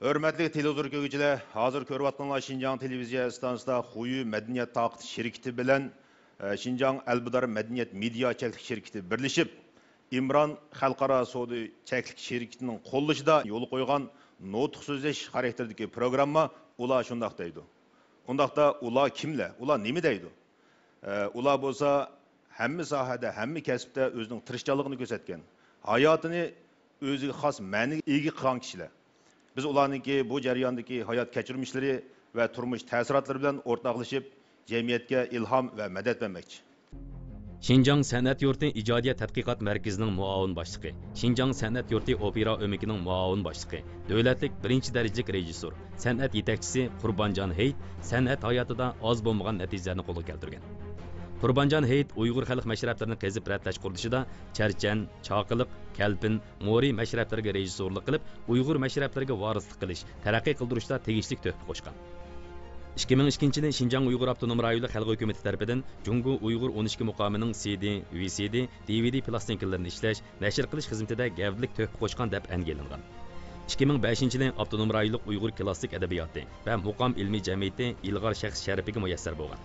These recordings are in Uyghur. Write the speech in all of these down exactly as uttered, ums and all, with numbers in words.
ھۆرمەتلىك تېلېۋىزور كۆرگۈچىلەر، ھازىر كۆرۈۋاتقىنىڭلار شىنجاڭ تېلېۋىزىيە ئىستانسىسىدا خۇيۈ مەدەنىيەت تارقىتىش شىركىتى بىلەن، ئە، شىنجاڭ ئەلبىدار مەدەنىيەت مېدىيا چەكلىك شىركىتى بىرلىشىپ، ئىمران خەلقئارا سودا چەكلىك شىركىتىنىڭ قوللىشىدا يولغا قويغان نۇتۇق سۆزلەش خاراكتېرىدىكى پروگرامما ئۇلار شۇنداق دەيدۇ. ئۇنداقتا ئۇلار كىملەر؟ ئۇلار نېمە دەيدۇ؟ ئە، ئۇلار بولسا ھەممە ساھەدە، ھەممە كەسىپتە ئۆزىنىڭ تىرىشچانلىقىنى كۆرسەتكەن، ھاياتىنى ئۆزىگە خاس مەنىگە ئىگە قىلغان كىشىلەر. بىز ئۇلارنىڭكى بۇ جەرياندىكى ھايات كەچۈرمىشلىرى ۋە تۇرمۇش تەسىراتلىرى بىلەن ئورتاقلىشىپ، جەمئىيەتكە ئىلھام ۋە مەدەت بەرمەكچى. شىنجاڭ سەنئەت يۇرتى ئىجادىيەت تەتقىقات مەركىزىنىڭ مۇئاۋىن باشلىقى، شىنجاڭ سەنئەت يۇرتى ئوپېرا ئۆمىكىنىڭ مۇئاۋىن باشلىقى، دۆلەتلىك بىرىنچى دەرىجىلىك رېژىسسور، سەنئەت يېتەكچىسى قۇربانجان ھېيت سەنئەت ھاياتىدا ئاز بولمىغان نەتىجىلەرنى قولغا كەلتۈرگەن. قۇربانجان ھېيت ئۇيغۇر خەلق مەشرەپلىرىنى قېزىپ رەتلەش قۇرۇلۇشىدا چەرچەن، چاقىلىق، كەلپىن، مورى مەشرەپلىرىگە رېژىسسورلۇق قىلىپ، ئۇيغۇر مەشرەپلىرىگە ۋارىسلىق قىلىش، تەرەققىي قىلدۇرۇشتا تېگىشلىك تۆھپە قوشقان. ئىككى مىڭ ئىككىنچى يىلى شىنجاڭ ئۇيغۇر ئاپتونوم رايونلۇق خەلق ھۆكۈمىتى تەرىپىدىن جۇڭگو ئۇيغۇر ئون ئىككى مۇقامىنىڭ سىدى، ۋىسىدى، دىۋىدى پىلاستىنكىلىرىنى ئىشلەش، نەشر قىلىش خىزمىتىدە گەۋدىلىك تۆھپە قوشقان دەپ ئەنگە ئېلىنغان. ئىككى مىڭ بەشىنچى يىلى ئاپتونوم رايونلۇق ئۇيغۇر كىلاسسىك ئەدەبىياتى ۋە مۇقام ئىلمىي جەمئىيىتى ئىلغار شەخس شەرىپىگە مۇيەسسەر بولغان.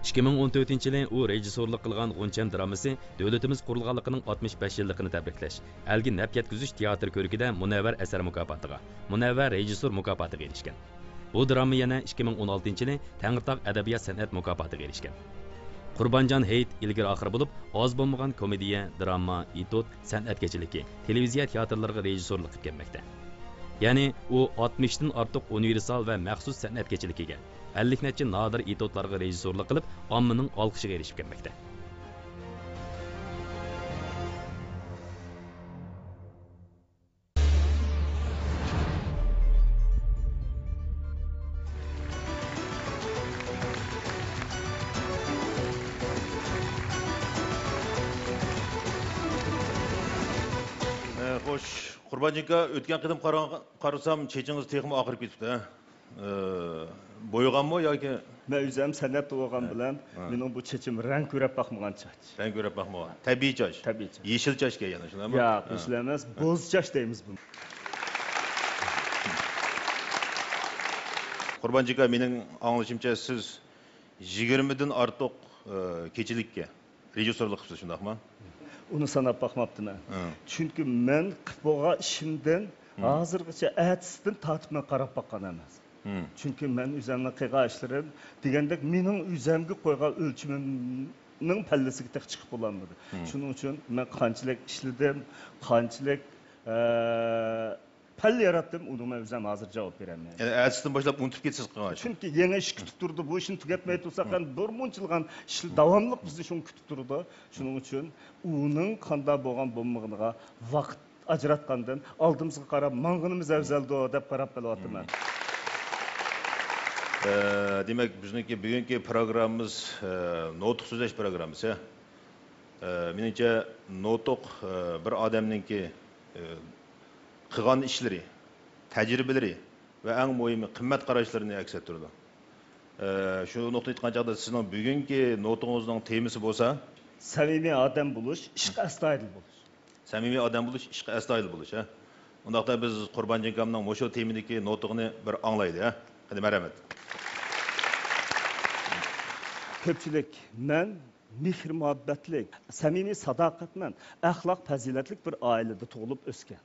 ئىككى مىڭ ئون تۆتىنچى يىلى ئۇ رېژىسسورلۇق قىلغان غۇنچەم درامىسى دۆلىتىمىز قۇرۇلغانلىقىنىڭ ئاتمىش بەش يىللىقىنى تەبرىكلەش، ئەلگە نەپ يەتكۈزۈش تىياتىر كۆرىكىدە مۇنەۋۋەر ئەسەر مۇكاپاتىغا، مۇنەۋۋەر رېژىسسور مۇكاپاتىغا ئېرىشكەن. بۇ دىراما يەنە ئىككى مىڭ ئون ئالتىنچى يىلى تەڭرىتاغ ئەدەبىيات سەنئەت مۇكاپاتىغا ئېرىشكەن. قۇربانجان ھېيت ئىلگىرى ئاخىر بولۇپ ئاز بولمىغان كومېدىيە، دىراما، ئېتيۇد، سەنئەت كېچىلىكى، تېلېۋىزىيە تىياتىرلىرىغا رېژىسسورلۇق قىلىپ كەلمەكتە. يەنى ئۇ ئاتمىشتىن ئارتۇق ئۇنىۋېرسال ۋە مەخسۇس سەنئەت كېچىلىكىگە، ئەللىك نەچچە نادىر ئېتيۇدلارغا رېژىسسورلۇق قىلىپ، ئاممىنىڭ ئالقىشىغا ئېرىشىپ كەلمەكتە. ئە، خوش، قۇربانجان ئاكا، ئۆتكەن قېتىم قارىغان-، قارىسام، چېچىڭىز تېخىمۇ ئاقىرىپ كېتىپتۇ، ھە؟ ئە، بويىغانمۇ ياكى؟ مەن ئۆزۈم سەنئەتتە بولغان ھە. بىلەن ھە. مېنىڭ بۇ چېچىم رەڭ كۆرەپ باقمىغان چاچ. رەڭ كۆرەپ باقمىغان. تەبىئىي چاچ. تەبىئىي چاچ. يېشىل چاچكەن يەنە، شۇنداقمۇ؟ ياق، ھە. يېشىل ئەمەس، بوز چاچ دەيمىز بۇنى. قۇربانجان ئاكا، مېنىڭ ئاڭلىشىمچە، سىز يىگىرمىدىن ئارتۇق، ئە، كېچىلىككە رېژىسسورلۇق قىپسىز، شۇنداقمۇ؟ ئۇنى ساناپ باقماپتىمەن. ھە. چۈنكى مەن قىلىپ بولغان ئىشىمدىن ھە. ھازىرغىچە ئەتىسىدىن تارتىپ مەن قاراپ باققان ئەمەس. ھە. چۈنكى مەن ئۆزۈمنىڭ قىلغان ئىشلىرىم دېگەندەك مېنىڭ ئۆزۈمگە قويغان ئۆلچىمىمنىڭ پەللىسىگە تېخى چىقىپ بولالمىدى. ھە. شۇنىڭ ئۈچۈن مەن قانچىلىك ئىشلىدىم، قانچىلىك، ئە، پەل ياراتتىم، ئۇنىڭغا ئۆزۈم ھازىر جاۋاب بېرەلمەيمەن. يەنى ئەتىسىدىن باشلاپ ئۇنتۇپ كېتىسىز قىلغان ئىشنى. چۈنكى يېڭى ئىش كۈتۈپ تۇرىدۇ. بۇ ئىشنى تۈگەتمەي تۇرساق، يەنە بىر مۇنچىلىغان ئىشلار داۋاملىق بىزنى شۇڭا كۈتۈپ تۇرىدۇ. شۇنىڭ ئۈچۈن ئۇنىڭ قانداق بولغان بولمىغىنىغا ۋاقىت ئاجراتقاندىن ئالدىمىزغا قاراپ ماڭغىنىمىز ئەۋزەلدۇ دەپ قاراپ قېلىۋاتىمەن. ئە، دېمەك، بىزنىڭكى بۈگۈنكى پروگراممىمىز، ئە، نۇتۇق سۆزلەش پروگراممىسى. ئە، مېنىڭچە، نۇتۇق، ئە، بىر ئادەمنىڭكى، ئە، قىلغان ئىشلىرى، تەجرىبىلىرى ۋە ئەڭ مۇھىمى قىممەت قاراشلىرىنى ئەكس ئەتتۈرىدۇ. ئە، شۇ نۇقتىنى ئېيتقان چاغدا سىزنىڭ بۈگۈنكى نۇتۇقىڭىزنىڭ تېمىسى بولسا؟ سەمىمىي ئادەم بولۇش، ئىشقا ئەستايىدىل بولۇش. سەمىمىي ئادەم بولۇش، ئىشقا ئەستايىدىل بولۇش، ھە؟ ئۇنداقتا بىز قۇربانجان ئاكامنىڭ مۇشۇ تېمىدىكى نۇتۇقىنى بىر ئاڭلايلى، ھە؟ قېنى، مەرھەمەت. كۆپچىلىك، مەن مېھىر-مۇھەببەتلىك، سەمىمىي، ساداقەتمەن، ئەخلاق پەزىلەتلىك بىر ئائىلىدە تۇغۇلۇپ ئۆسكەن.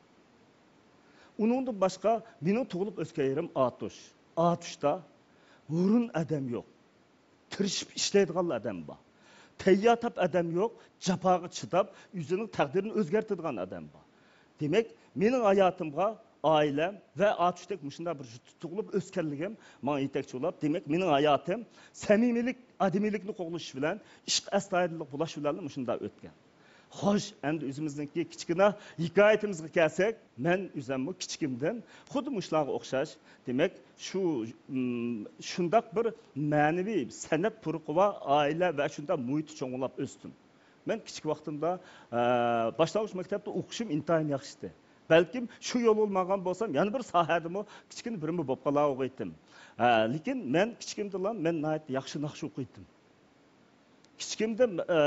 ئۇنىڭدىن باشقا مېنىڭ تۇغۇلۇپ ئۆسكەن يېرىم ئاتۇش. ئاتۇشتا ھۇرۇن ئادەم يوق. تىرىشىپ ئىشلەيدىغان ئادەم بار. تەييار تاپ ئادەم يوق، جاپاغا چىداپ، ئۆزىنىڭ تەقدىرىنى ئۆزگەرتىدىغان ئادەم بار. دېمەك، مېنىڭ ھاياتىمغا ئائىلەم ۋە ئاتۇشتەك مۇشۇنداق بىر يۇرتتا تۇغۇلۇپ ئۆسكەنلىكىم ماڭا يېتەكچى بولۇپ، دېمەك، مېنىڭ ھاياتىم سەمىمىيلىك، ئادىمىيلىكنى قوغلىشىش بىلەن، ئىشقا ئەستايىدىللىق بۇلاش بىلەنلا مۇشۇنداق ئۆتكەن. خوش، ئەمدى ئۆزىمىزنىڭكى كىچىككىنە ھېكايىتىمىزغا كەلسەك، مەن ئۆزۈممۇ كىچىكىمدىن خۇددى مۇشۇلارغا ئوخشاش، دېمەك، شۇ، ئىم، شۇنداق بىر مەنىۋى سەنئەت پۇرىقى بار ئائىلە ۋە شۇنداق مۇھىتتا چوڭلاپ ئۆستۈم. مەن كىچىك ۋاقتىمدا، ئە، باشلانغۇچ مەكتەپتە ئوقۇشۇم ئىنتايىن ياخشى ئىدى. بەلكىم شۇ يول بولمىغان بولسام، يەنە بىر ساھەدىمۇ كىچىككىنە بىرىمۇ بولۇپ قالاۋۇرغىيتتىم. ئە، لېكىن مەن كىچىكىمدىلا مەن ناھايىتى ياخشى ناخشا ئوقۇيتتىم. كىچىكىمدە، ئە،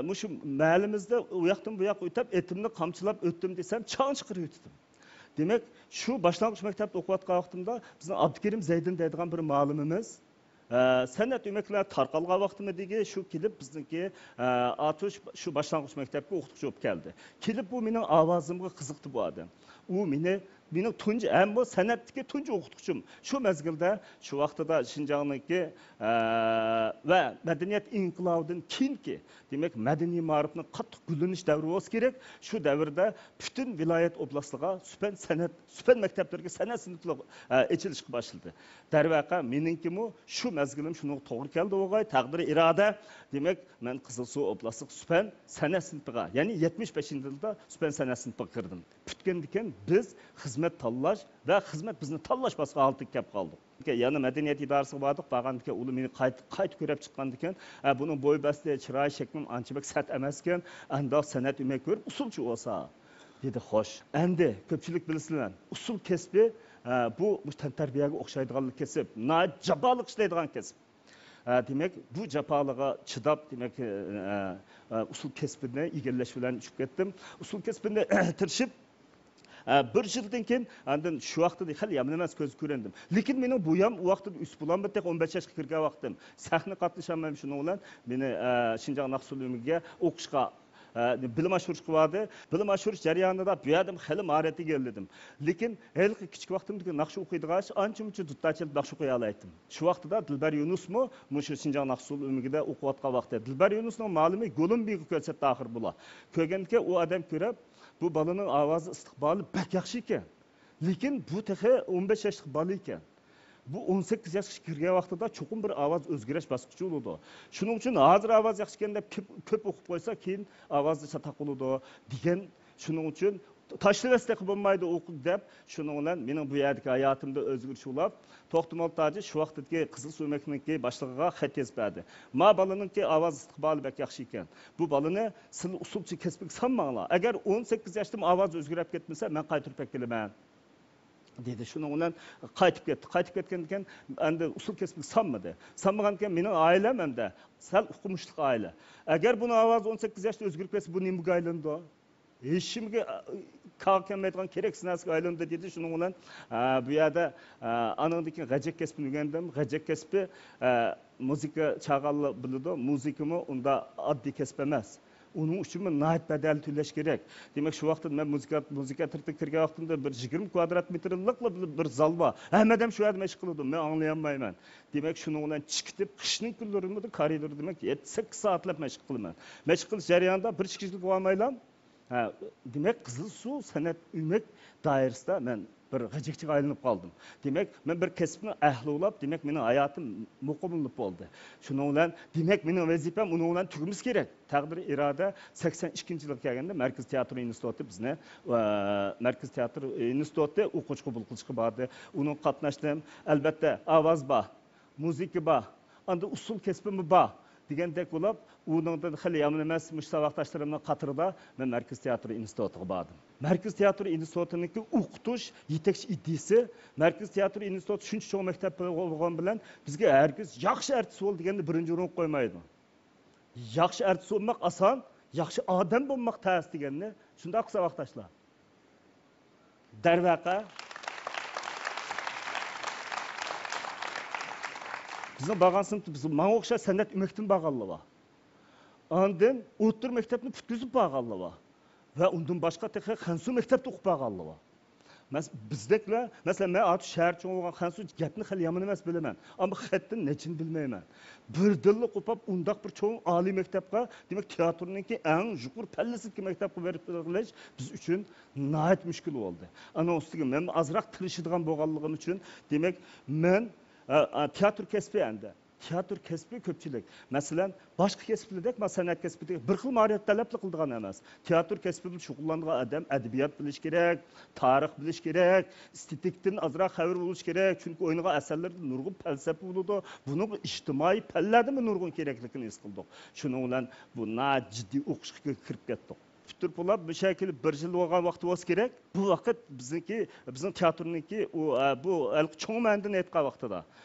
مۇشۇ مەھەللىمىزدە ئۇ ياقتىن بۇ ياققا ئۆتۈپ، ئېتىمنى قامچىلاپ ئۆتتۈم دېسەم، چاڭ چىقىرىۋېتىتتىم. دېمەك، شۇ باشلانغۇچ مەكتەپتە ئوقۇۋاتقان ۋاقتىمدا بىزنىڭ ئابدۇكېرىم زەيدىن دەيدىغان بىر مۇئەللىمىمىز، ئە، سەنئەت ئۆمەكلەر تارقالغان ۋاقتىمىدىكى شۇ كېلىپ بىزنىڭكى، ئە، ئاتۇش شۇ باشلانغۇچ مەكتەپكە ئوقۇتقۇچى بولۇپ كەلدى. كېلىپ بۇ مېنىڭ ئاۋازىمغا قىزىقتى بۇ ئادەم. ئۇ مېنى، مېنىڭ تۇنجى، ھەم بۇ سەنئەتتىكى تۇنجى ئوقۇتقۇچىم. شۇ مەزگىلدە، شۇ ۋاقتىدا شىنجاڭنىڭكى، ئە، ۋە مەدەنىيەت ئىنقىلابىدىن كېيىنكى، دېمەك، مەدەنىي مائارىپنىڭ قاتتىق گۈللىنىش دەۋرى بولسا كېرەك. شۇ دەۋردە پۈتۈن ۋىلايەت ئوبلاستىغا سۈپەن سەنئەت، سۈپەن مەكتەپلىرىگە سەنئەت سىنىپلىرى، ئە، ئېچىلىشقا باشلىدى. دەرۋەقە، مېنىڭكىمۇ شۇ مەزگىلىم شۇنىڭغا توغرا كەلدى، ئوغاي، تەقدىرى ئىرادە. دېمەك، مەن قىزىلسۇ ئوبلاستلىق سۈپەن سەنئەت سىنىپىغا، يەنى يەتمىش بەشىنچى يىلدا سۈپەن سەنئەت سىنىپىغا كىردىم. پۈتكەندىكىن بىز خىزمەت تاللاش ۋە خىزمەت بىزنى تاللاش باسقان ھالىتىگە كەپ قالدۇق. يەنە مەدەنىيەت ئىدارىسىگە باردۇق، بارغاندىكىن ئۇلار مېنى قايتا، قايتا كۆرۈپ چىققاندىكىن، ئە، بۇنىڭ بوي بەستى، چىرايى، شەكلىم ئانچە بەك سەت ئەمەسكەن، ئانداق سەنئەت ئۆمەك كۆرۈپ ئۇسسۇلچى بولسا، دېدى. خوش. ئەمدى كۆپچىلىك بىلىسىلەر، ئۇسسۇل كەسپى، ئە، بۇ، بۇ تەنتەربىيەگە ئوخشايدىغان كەسىپ، ناھايىتى جاپالىق ئىشلەيدىغان كەسىپ. ئە، دېمەك، بۇ جاپالىققا چىداپ، دېمەك، ئە، ئە، ئۇسسۇل كەسپىنى ئىگىلەش بىلەن چۈشۈپ كەتتىم. ئۇسسۇل كەسپىنى تىرىشىپ، ئە، بىر يىلدىن كېيىن، ئاندىن شۇ ۋاقىتتا خېلى يامان ئەمەس كۆزگە كۆرۈندۈم. لېكىن مېنىڭ بويام ئۇ ۋاقىتتا ئۆسۈپ بولالمىدى، تېخى ئون بەش ياشقا كىرگەن ۋاقتىم. سەھنە قاتنىشالمايمەن، شۇنىڭ بىلەن مېنى، ئە، شىنجاڭ ناخشا ئۇسسۇل ئۆمىكىگە ئوقۇشقا، ئە، بىلىم ئاشۇرۇشقا باردى. بىلىم ئاشۇرۇش جەريانىدا بۇ يەردىمۇ خېلى ماھارەت ئىگىلىدىم. لېكىن ھېلىقى كىچىك ۋاقتىمدىكى ناخشا ئوقۇيدىغان ئانچە-مۇنچە دۇتار چېلىپ ناخشا ئوقۇيالايتتىم. شۇ ۋاقتىدا دىلبەر يۇنۇسمۇ مۇشۇ شىنجاڭ ناخشا ئۇسسۇل ئۆمىكىدە ئوقۇۋاتقان ۋاقتى. دىلبەر يۇنۇسنىڭ مۇئەللىمى گولۇمبىگا كۆرسەتتى ئاخىر بۇلار. كۆرگەندىكىن ئۇ ئادەم كۆرۈپ، بۇ بالىنىڭ ئاۋازى ئىستىقبالى بەك ياخشى ئىكەن. لېكىن بۇ تېخى ئون بەش ياشلىق بالا ئىكەن. بۇ ئون سەككىز ياشقا كىرگەن ۋاقتىدا چوقۇم بىر ئاۋاز ئۆزگىرىش باسقۇچى بولىدۇ. شۇنىڭ ئۈچۈن ھازىر ئاۋاز ياخشى ئىكەن دەپ كۆپ، كۆپ ئوقۇپ قويسا، كېيىن ئاۋازى چاتاق بولىدۇ، دېگەن. شۇنىڭ ئۈچۈن تاشلىۋەتسە تېخى بولمايدۇ ئوقۇپ دەپ، شۇنىڭ بىلەن مېنىڭ بۇ يەردىكى ھاياتىمدا ئۆزگىرىش بولۇپ، توختىمال تاجى شۇ ۋاقىتتىكى قىزىلسۇ ئۆمەكنىڭكى باشلىقىغا خەت يېزىپ بەردى. ما بالىنىڭكى ئاۋاز ئىستىقبالى بەك ياخشى ئىكەن. بۇ بالىنى سىلى ئۇسسۇلچى كەسپىگە سالماڭلار. ئەگەر ئون سەككىز ياشتىمۇ ئاۋازى ئۆزگىرىپ كەتمىسە، مەن قايتۇرۇپ ئەكېلىمەن، دېدى. شۇنىڭ بىلەن قايتىپ كەتتى. قايتىپ كەتكەندىكىن ئەمدى ئۇسسۇل كەسپىگە سالمىدى. سالمىغاندىكىن مېنىڭ ئائىلەم ئەمدى سەل ئوقۇمۇشلۇق ئائىلە. ئەگەر بۇنىڭ ئاۋازى ئون سەككىز ياشتا ئۆزگىرىپ كەتسە، بۇ نېمىگە ئايلىنىدۇ؟ ھېچنېمىگە، ئە، كارغا كەلمەيدىغان كېرەكسىز نەرسىگە ئايلاندى، دېدى. شۇنىڭ بىلەن، ئە، بۇ يەردە، ئە، ئانىڭدىن كېيىن غەجەك كەسپىنى ئۆگەندىم. غەجەك كەسپى، ئە، مۇزىكا چالغانلار بىلىدۇ، مۇزىكىمۇ ئۇنداق ئاددىي كەسىپ ئەمەس. ئۇنىڭ ئۈچۈنمۇ ناھايىتى بەدەل تۆلەش كېرەك. دېمەك، شۇ ۋاقىتتا مەن مۇزىكا، مۇزىكا ئەترىتىگە كىرگەن ۋاقتىمدا بىر يىگىرمە كۋادرات مېتىرلىقلا بىر، بىر زال بار. ھەممە ئادەم شۇ يەردە مەشىق قىلىدۇ. مەن ئاڭلىيالمايمەن. دېمەك، شۇنىڭ بىلەن چىقىپ، قىشنىڭ كۈنلىرىمۇ كارىدوردا، دېمەك، يەتتە، سەككىز سائەتلەپ مەشىق قىلىمەن. مەشىق قىلىش جەريانىدا بىر ئىككى يىلغا بارمايلا، ھە، دېمەك، قىزىلسۇ سەنئەت ئۆمەك دائىرىسىدە مەن بىر غەجەكچىگە ئايلىنىپ قالدىم. دېمەك، مەن بىر كەسىپنىڭ ئەھلى بولاپ، دېمەك، مېنىڭ ھاياتىم مۇقىملىنىپ بولدى. شۇنىڭ بىلەن، دېمەك، مېنىڭ ۋەزىپەم ئۇنىڭ بىلەن تۈگىمىسى كېرەك. تەقدىر ئىرادە سەكسەن ئىككىنچى يىلغا كەلگەندە مەركىزىي تىياتىر ئىنستىتۇتى بىزنى، ئە، مەركىزىي تىياتىر ئىنستىتۇتى ئوقۇغۇچى قوبۇل قىلىشقا باردى. ئۇنىڭغا قاتناشتىم. ئەلۋەتتە، ئاۋاز بار، مۇزىكا بار، ئاندىن ئۇسسۇل كەسپىمۇ بار دېگەندەك بولۇپ، ئۇنىڭدىن خېلى يامان ئەمەس، مۇشۇ ساۋاقداشلىرىمنىڭ قاتارىدا مەن مەركىزىي تىياتىر ئىنستىتۇتىغا باردىم. مەركىزىي تىياتىر ئىنستىتۇتىنىڭكى ئوقۇتۇش يېتەكچى ئىدىيىسى، مەركىزىي تىياتىر ئىنستىتۇتى شۇنچە چوڭ مەكتەپ بولغان بىلەن بىزگە ھەرگىز ياخشى ئارتىس بول دېگەننى بىرىنچى ئورۇنغا قويمايدۇ. ياخشى ئارتىس بولماق ئاسان، ياخشى ئادەم بولماق تەس دېگەننى شۇنداق ساۋاقداشلار. دەرۋەقە، بىزنىڭ بارغان سىنىپتا بىز ماڭا ئوخشاش سەنئەت ئۆمەكتىن بارغانلار بار. ئاندىن ئوتتۇرا مەكتەپنى پۈتكۈزۈپ بارغانلار بار. ۋە ئۇندىن باشقا تېخى خەنسۇ مەكتەپتە ئوقۇپ بارغانلار بار. مەس-، بىزدەكلەر، مەسىلەن، مەن ئاتۇش شەھەر چوڭ بولغان خەنسۇ گەپنى خېلى يامان ئەمەس بىلىمەن. ئەمما خەتتىن نەچچىنى بىلمەيمەن. بىردىنلا قوپاپ ئۇنداق بىر چوڭ ئالىي مەكتەپكە، دېمەك، تىياتىرنىڭكى ئەڭ يۇقىرى پەللىسىدىكى مەكتەپكە بېرىپ قېلىش بىز ئۈچۈن ناھايىتى مۈشكۈل بولدى. ئانىڭ ئۈستىگە مەن ئازراق تىرىشىدىغان بولغانلىقىم ئۈچۈن، دېمەك، مەن، ئە، ئە، تىياتىر كەسپى ئەمدى. تىياتىر كەسپى كۆپچىلىك. مەسىلەن، باشقا كەسىپلەردەك، مە-، سەنئەت كەسپىدەك بىر خىل ماھارەت تەلەپلا قىلىدىغان ئەمەس. تىياتىر كەسپى بىلەن شۇغۇللانغان ئادەم ئەدەبىيات بىلىشى كېرەك، تارىخ بىلىشى كېرەك، ئېستېتىكىدىن ئازراق خەۋىرى بولۇشى كېرەك. چۈنكى ئوينىغان ئەسەرلىرىدە نۇرغۇن پەلسەپە بولىدۇ. بۇنىڭغا ئىجتىمائىي پەنلەردىنمۇ نۇرغۇن كېرەكلىكىنى ھېس قىلدۇق. شۇنىڭ بىلەن بۇ ناھايىتى جىددىي ئوقۇشقا كىرىپ كەتتۇق. پۈتتۈرۈپ بولاپ، مۇشۇ يەرگە كېلىپ بىر يىل بولغان ۋاقتى بولسا كېرەك. بۇ ۋاقىت بىزنىڭكى، بىزنىڭ تىياتىرنىڭكى ئۇ، ئە، بۇ ھېلىقى چوڭ مەنىدىن ئېيتقان ۋاقتىدا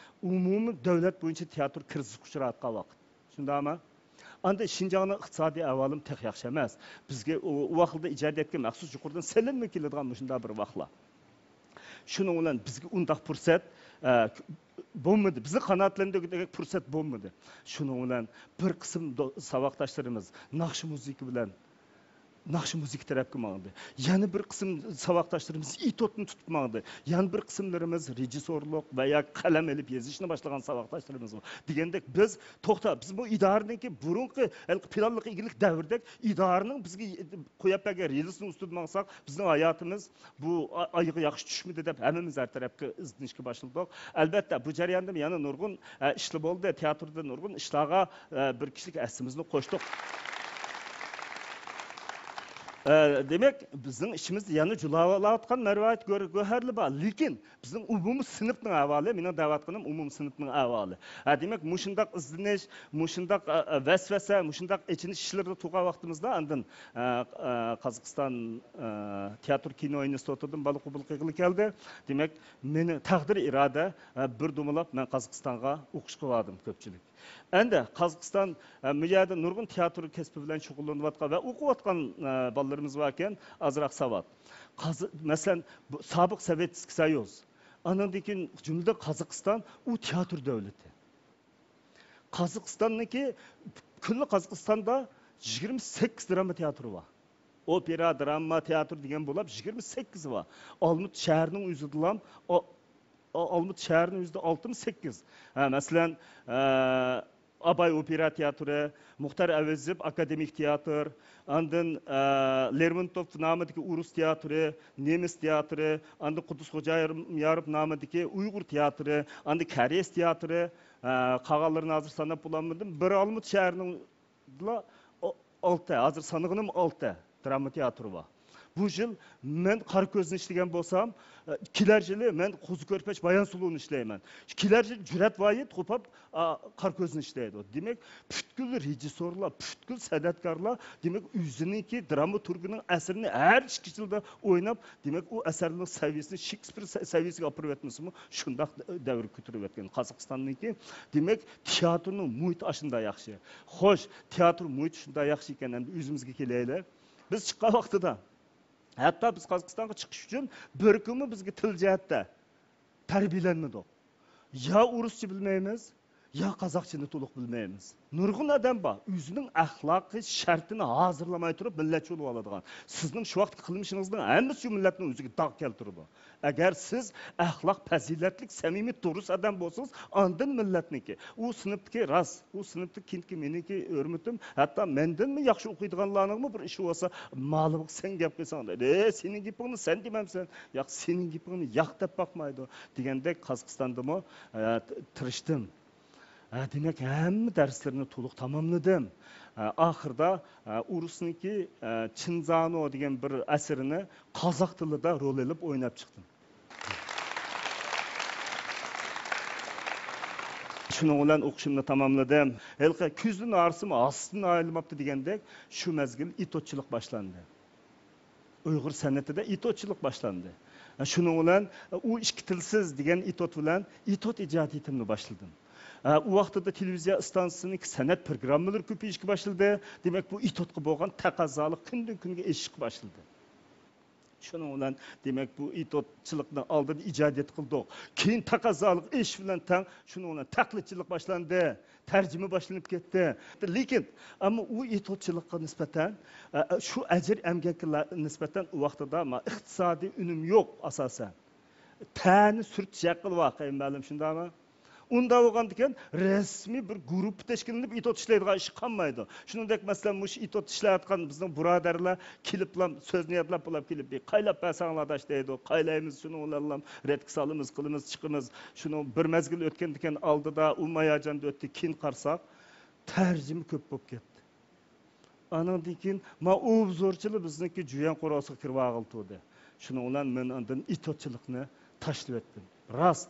ئومۇمىي دۆلەت بويىچە تىياتىر كىرىزىسقا ئۇچراۋاتقان ۋاقىت. شۇنداقمۇ؟ ئاندىن شىنجاڭنىڭ ئىقتىسادىي ئەھۋالىمۇ تېخى ياخشى ئەمەس. بىزگە ئۇ، ئۇ ۋاقىتتا ئىجادىيەتكە مەخسۇس يۇقىرىدىن سېلىنما كېلىدىغان مۇشۇنداق بىر ۋاقىتلار. شۇنىڭ بىلەن بىزگە ئۇنداق پۇرسەت، ئە، بولمىدى. بىزنى قانائەتلەندۈرگۈدەك پۇرسەت بولمىدى. شۇنىڭ بىلەن بىر قىسىم دو-، ساۋاقداشلىرىمىز ناخشا مۇزىكا بىلەن، ناخشا مۇزىكا تەرەپكە ماڭدى. يەنە بىر قىسىم ساۋاقداشلىرىمىز ئېتوتنى تۇتۇپ ماڭدى. يەنە بىر قىسىملىرىمىز رېژىسسورلۇق ۋە يا قەلەم ئېلىپ يېزىشنى باشلىغان ساۋاقداشلىرىمىز بار. دېگەندەك بىز، توختا، بىز بۇ ئىدارىنىڭكى بۇرۇنقى ھېلىقى پىلانلىق ئىگىلىك دەۋرىدەك ئىدارىنىڭ بىزگە قويۇپ بەرگەن رېلىسىنىڭ ئۈستىدە ماڭساق، بىزنىڭ ھاياتىمىز بۇ ئا-، ئايىغى ياخشى چۈشمىدى دەپ ھەممىمىز ھەر تەرەپكە ئىزدىنىشكە باشلىدۇق. ئەلبەتتە، بۇ جەرياندا يەنە نۇرغۇن، ئە، ئىشلار بولدى. تىياتىردا نۇرغۇن ئىشلارغا، ئە، بىر كىشىلىك ھەسسىمىزنى قوشتۇق. ئە، دېمەك، بىزنىڭ ئىچىمىزدە يەنە جۇلاۋالاۋاتقان مەرۋايىت گۆ-، گۆھەرلىرى بار. لېكىن بىزنىڭ ئومۇمىي سىنىپنىڭ ئەھۋالى، مېنىڭ دەۋاتقىنىم ئومۇمىي سىنىپنىڭ ئەھۋالى. ھە، دېمەك، مۇشۇنداق ئىزدىنىش، مۇشۇنداق، ئە، ئە، ۋەسۋەسە، مۇشۇنداق ئېچىنىش ئىشلىرىدا تۇرغان ۋاقتىمىزدا ئاندىن، ئە، ئە، قازاقىستان، ئە، تىياتىر كىنو ئىنستىتۇتىدىن بالا قوبۇل قىلغىلى كەلدى. دېمەك، مېنى تەقدىر ئىرادە، ئە، بىر دومىلاپ مەن قازاقىستانغا ئوقۇشقا باردىم كۆپچىلىك. ئەندى قازاقىستان، ئە، بۇ يەردە نۇرغۇن تىياتىر كەسپى بىلەن شۇغۇللىنىۋاتقان ۋە ئوقۇۋاتقان، ئە، بالىلىرىمىز باركەن، ئازراق ساۋات. قازا-، مەسىلەن، بۇ سابىق سوۋېتسكىي سويۇز، ئانىڭدىن كېيىن جۈملىدىن قازاقىستان، ئۇ تىياتىر دۆلىتى. قازاقىستاننىڭكى، كۈللى قازاقىستاندا يىگىرمە سەككىز دراما تىياتىرى بار. ئوپېرا، دراما تىياتىرى دېگەن بولاپ يىگىرمە سەككىز بار. ئالمۇتا شەھىرىنىڭ ئۆزىدىلا، ئا-، ئا-، ئالمۇتا شەھىرىنىڭ ئۆزىدە ئالتە مۇ سەككىز. ھە، مەسىلەن، ئە، ئاباي ئوپېرا تىياتىرى، مۇختار ئەۋەزوف ئاكادېمىك تىياتىر، ئاندىن، ئە، لېرمونتوف نامىدىكى ئورۇس تىياتىرى، نېمىس تىياتىرى، ئاندىن قۇددۇس خوجايارىپ نامىدىكى ئۇيغۇر تىياتىرى، ئاندىن كارىيېس تىياتىرى، ئە، قالغانلىرىنى ھازىر ساناپ بولالمىدىم. بىر ئالمۇتا شەھىرىنىڭ ئالتە، ھازىر سانىغىنىم ئالتە دراما تىياتىرى بار. بۇ يىل مەن قارا كۆزنى ئىشلىگەن بولسام، ئە، كېلەر يىلى مەن قوزا كۆرپەچ بايان سولۇنى ئىشلەيمەن. كېلەر يىلى جۈرئەت ۋاھىت قوپاپ، ئا، قارا كۆزنى ئىشلەيدۇ. دېمەك، پۈتكۈل رېژىسسورلار، پۈتكۈل سەنئەتكارلار، دېمەك، ئۆزىنىڭكى دراماتورگىنىڭ ئەسىرىنى ھەر ئىككى يىلدا ئويناپ، دېمەك، ئۇ ئەسەرنىڭ سەۋىيەسىنى شېكسپىر سە-، سەۋىيەسىگە ئاپىرىۋەتمىسىمۇ، شۇنداق دەۋر كۆتۈرۈۋەتكەن قازاقىستاننىڭكى. دېمەك، تىياتىرنىڭ مۇھىتى ئاشۇنداق ياخشى. خوش، تىياتىر مۇھىتى شۇنداق ياخشى ئىكەن، ئەمدى ئۆزىمىزگە كېلەيلى. بىز چىققان ۋاقتىدا، ھەتتا بىز قازاقىستانغا چىقىش ئۈچۈن بىر كۈنمۇ بىزگە تىل جەھەتتە تەربىيەلەنمىدۇق. يا ئورۇسچە بىلمەيمىز، يا قازاقچىنى تولۇق بىلمەيمىز. نۇرغۇن ئادەم بار، ئۆزىنىڭ ئەخلاقىي شەرتىنى ھازىرلىماي تۇرۇپ مىللەتچى بولۇۋالىدىغان. سىزنىڭ شۇ ۋاقىتقى قىلمىشىڭىزنىڭ ھەممىسى شۇ مىللەتنىڭ ئۆزىگە داغ كەلتۈرىدۇ. ئەگەر سىز ئەخلاق پەزىلەتلىك، سەمىمىي، دۇرۇس ئادەم بولسىڭىز، ئاندىن مىللەتنىڭكى، ئۇ سىنىپتىكى راست، ئۇ سىنىپتىكى كېيىنكى مېنىڭكى ھۆرمىتىم، ھەتتا مەندىنمۇ ياخشى ئوقۇيدىغانلارنىڭمۇ بىر ئىشى بولسا، مالىغا سەن گەپ قىلساڭ دەيدۇ. ئەي، سېنىڭ گېپىڭنى سەن دېمەمسەن. ياق، سېنىڭ گېپىڭنى ياق دەپ باقمايدۇ. دېگەندەك قازاقىستاندىمۇ، ئە، تىرىشتىم. ئە، دېمەك، ھەممە دەرسلىرىنى تولۇق تاماملىدىم. ئە، ئاخىردا، ئە، ئورۇسنىڭكى، ئە، چىنزانو دېگەن بىر ئەسىرىنى قازاق تىلىدا رول ئېلىپ ئويناپ چىقتىم. شۇنىڭ بىلەن ئوقۇشۇمنى تاماملىدىم. ھېلىقى كۈزدىن ھارسىمۇ ھاسىسىدىن ئايرىلماپتۇ دېگەندەك، شۇ مەزگىل ئېتوتچىلىق باشلاندى. ئۇيغۇر سەنئىتىدە ئېتوتچىلىق باشلاندى. شۇنىڭ بىلەن ئۇ ئىككى تىلسىز دېگەن ئېتوت بىلەن ئېتوت ئىجادىيىتىمنى باشلىدىم. ئۇ ۋاقتىدا تېلېۋىزىيە ئىستانسىسىنىڭ سەنئەت پروگراممىلىرى كۆپىيىشكە باشلىدى. دېمەك، بۇ ئېتوتقا بولغان تەقەززالىق كۈندىن كۈنگە ئېشىشقا باشلىدى. شۇنىڭ بىلەن، دېمەك، بۇ ئېتوتچىلىقنى ئالدىدا ئىجادىيەت قىلدۇق. كېيىن تەقەززالىق ئېشىش بىلەن تەڭ، شۇنىڭ بىلەن تەقلىدچىلىق باشلاندى، تەرجىمە باشلىنىپ كەتتى. لېكىن، ئەمما ئۇ ئېتوتچىلىققا نىسبەتەن، ئە، شۇ ئەجىر ئەمگەككە نىسبەتەن ئۇ ۋاقتىدا ما-، ئىقتىسادىي ئۈنۈم يوق ئاساسەن. تەنە سۈرتۈش ھەققى بار، قېيىنمەلۇم، شۇنداقمۇ؟ ئۇنداق بولغاندىكىن، رەسمىي بىر گۇرۇپپا تەشكىللىنىپ، ئېتوت ئىشلەيدىغان ئىش قالمايدۇ. شۇنىڭدەك، مەسىلەن، مۇشۇ ئېتوت ئىشلەۋاتقان بىزنىڭ بۇرادەرلەر كېلىپلا سۆزنى يادلاپ بولاپ كېلىپ، «قايلاپ بەرسەڭلار، ئاداش» دەيدۇ. قايلايمىز، شۇنىڭ بىلەنلا رەتكە سالىمىز، قىلىمىز، چىقىمىز. شۇنىڭ بىر مەزگىل ئۆتكەندىكىن ئالدىدا ئۇ ماياجاندا ئۆتتى. كېيىن قارىساق، تەرجىمە كۆپ بولۇپ كەتتى. ئانىڭدىن كېيىن ما ئوبزورچىلار بىزنىڭكى جۈيەن قورۇسىغا كىرىۋالغىلى تۇردى. شۇنىڭ بىلەن مەن ئاندىن ئېتوتچىلىقنى تاشلىۋەتتىم. راست،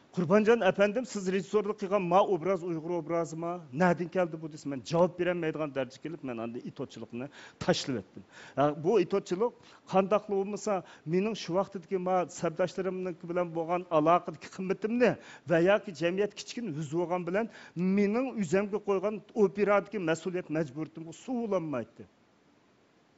قۇربانجان ئەپەندىم، سىز رېژىسسورلۇق قىلغان ما ئوبراز ئۇيغۇر ئوبرازىما؟ نەدىن كەلدى بۇ؟ دېسە، مەن جاۋاب بېرەلمەيدىغان دەرىجىگە كېلىپ، مەن ئاندىن ئېتوتچىلىقنى تاشلىۋەتتىم. ھە، بۇ ئېتوتچىلىق قانداقلا بولمىسا، مېنىڭ شۇ ۋاقتىدىكى ما سەپداشلىرىمنىڭكى بىلەن بولغان ئالاقىدىكى قىممىتىمنى ۋە ياكى جەمئىيەتكە كىچىككىنە يۈز بولغان بىلەن مېنىڭ ئۆزۈمگە قويغان ئوپېرادىكى مەسئۇلىيەت مەجبۇرىيىتىمگە سۇغۇلالمايتتى.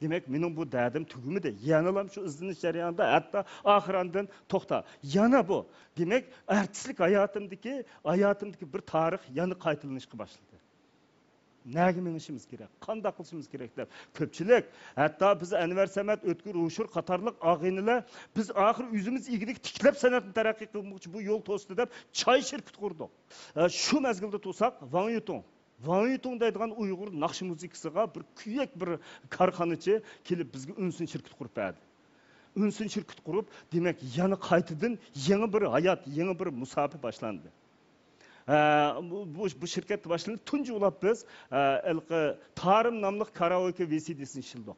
دېمەك، مېنىڭ بۇ دەردىم تۈگىمىدى. يەنىلا شۇ ئىزدىنىش جەريانىدا، ھەتتا ئاخىر ئاندىن توختا، يەنە بۇ. دېمەك، ئارتىسلىق ھاياتىمدىكى، ھاياتىمدىكى بىر تارىخ يەنە قايتىلىنىشقا باشلىدى. نەگە مېڭىشىمىز كېرەك؟ قانداق قىلىشىمىز كېرەك دەپ كۆپچىلىك، ھەتتا بىز ئەنۋەر سەمەت، ئۆتكۈر ھوشۇر قاتارلىق ئاغىنىلەر، بىز ئاخىر ئۆزىمىز ئىگىلىك تىكلەپ سەنئەتنى تەرەققىي قىلماقچى، بۇ يول توستى دەپ چاي شىركىتى قۇردۇق. ئە، شۇ مەزگىلدە تۇرساق، ۋاڭ يۇتۇڭ، ۋاڭ يۇتۇڭ دەيدىغان ئۇيغۇر ناخشا مۇزىكىسىغا بىر كۈيەك بىر كارخانىچى كېلىپ بىزگە ئۈنسىن شىركىتى قۇرۇپ بەردى. ئۈنسىن شىركىتى قۇرۇپ، دېمەك، يەنە قايتىدىن يېڭى بىر ھايات، يېڭى بىر مۇساپە باشلاندى. ئە، بۇ، بۇ، بۇ شىركەتتە باشلىنىپ، تۇنجى بولۇپ بىز، ئە، ھېلىقى تارىم ناملىق كارائوكې ۋى سى دىسىنى ئىشلىدۇق.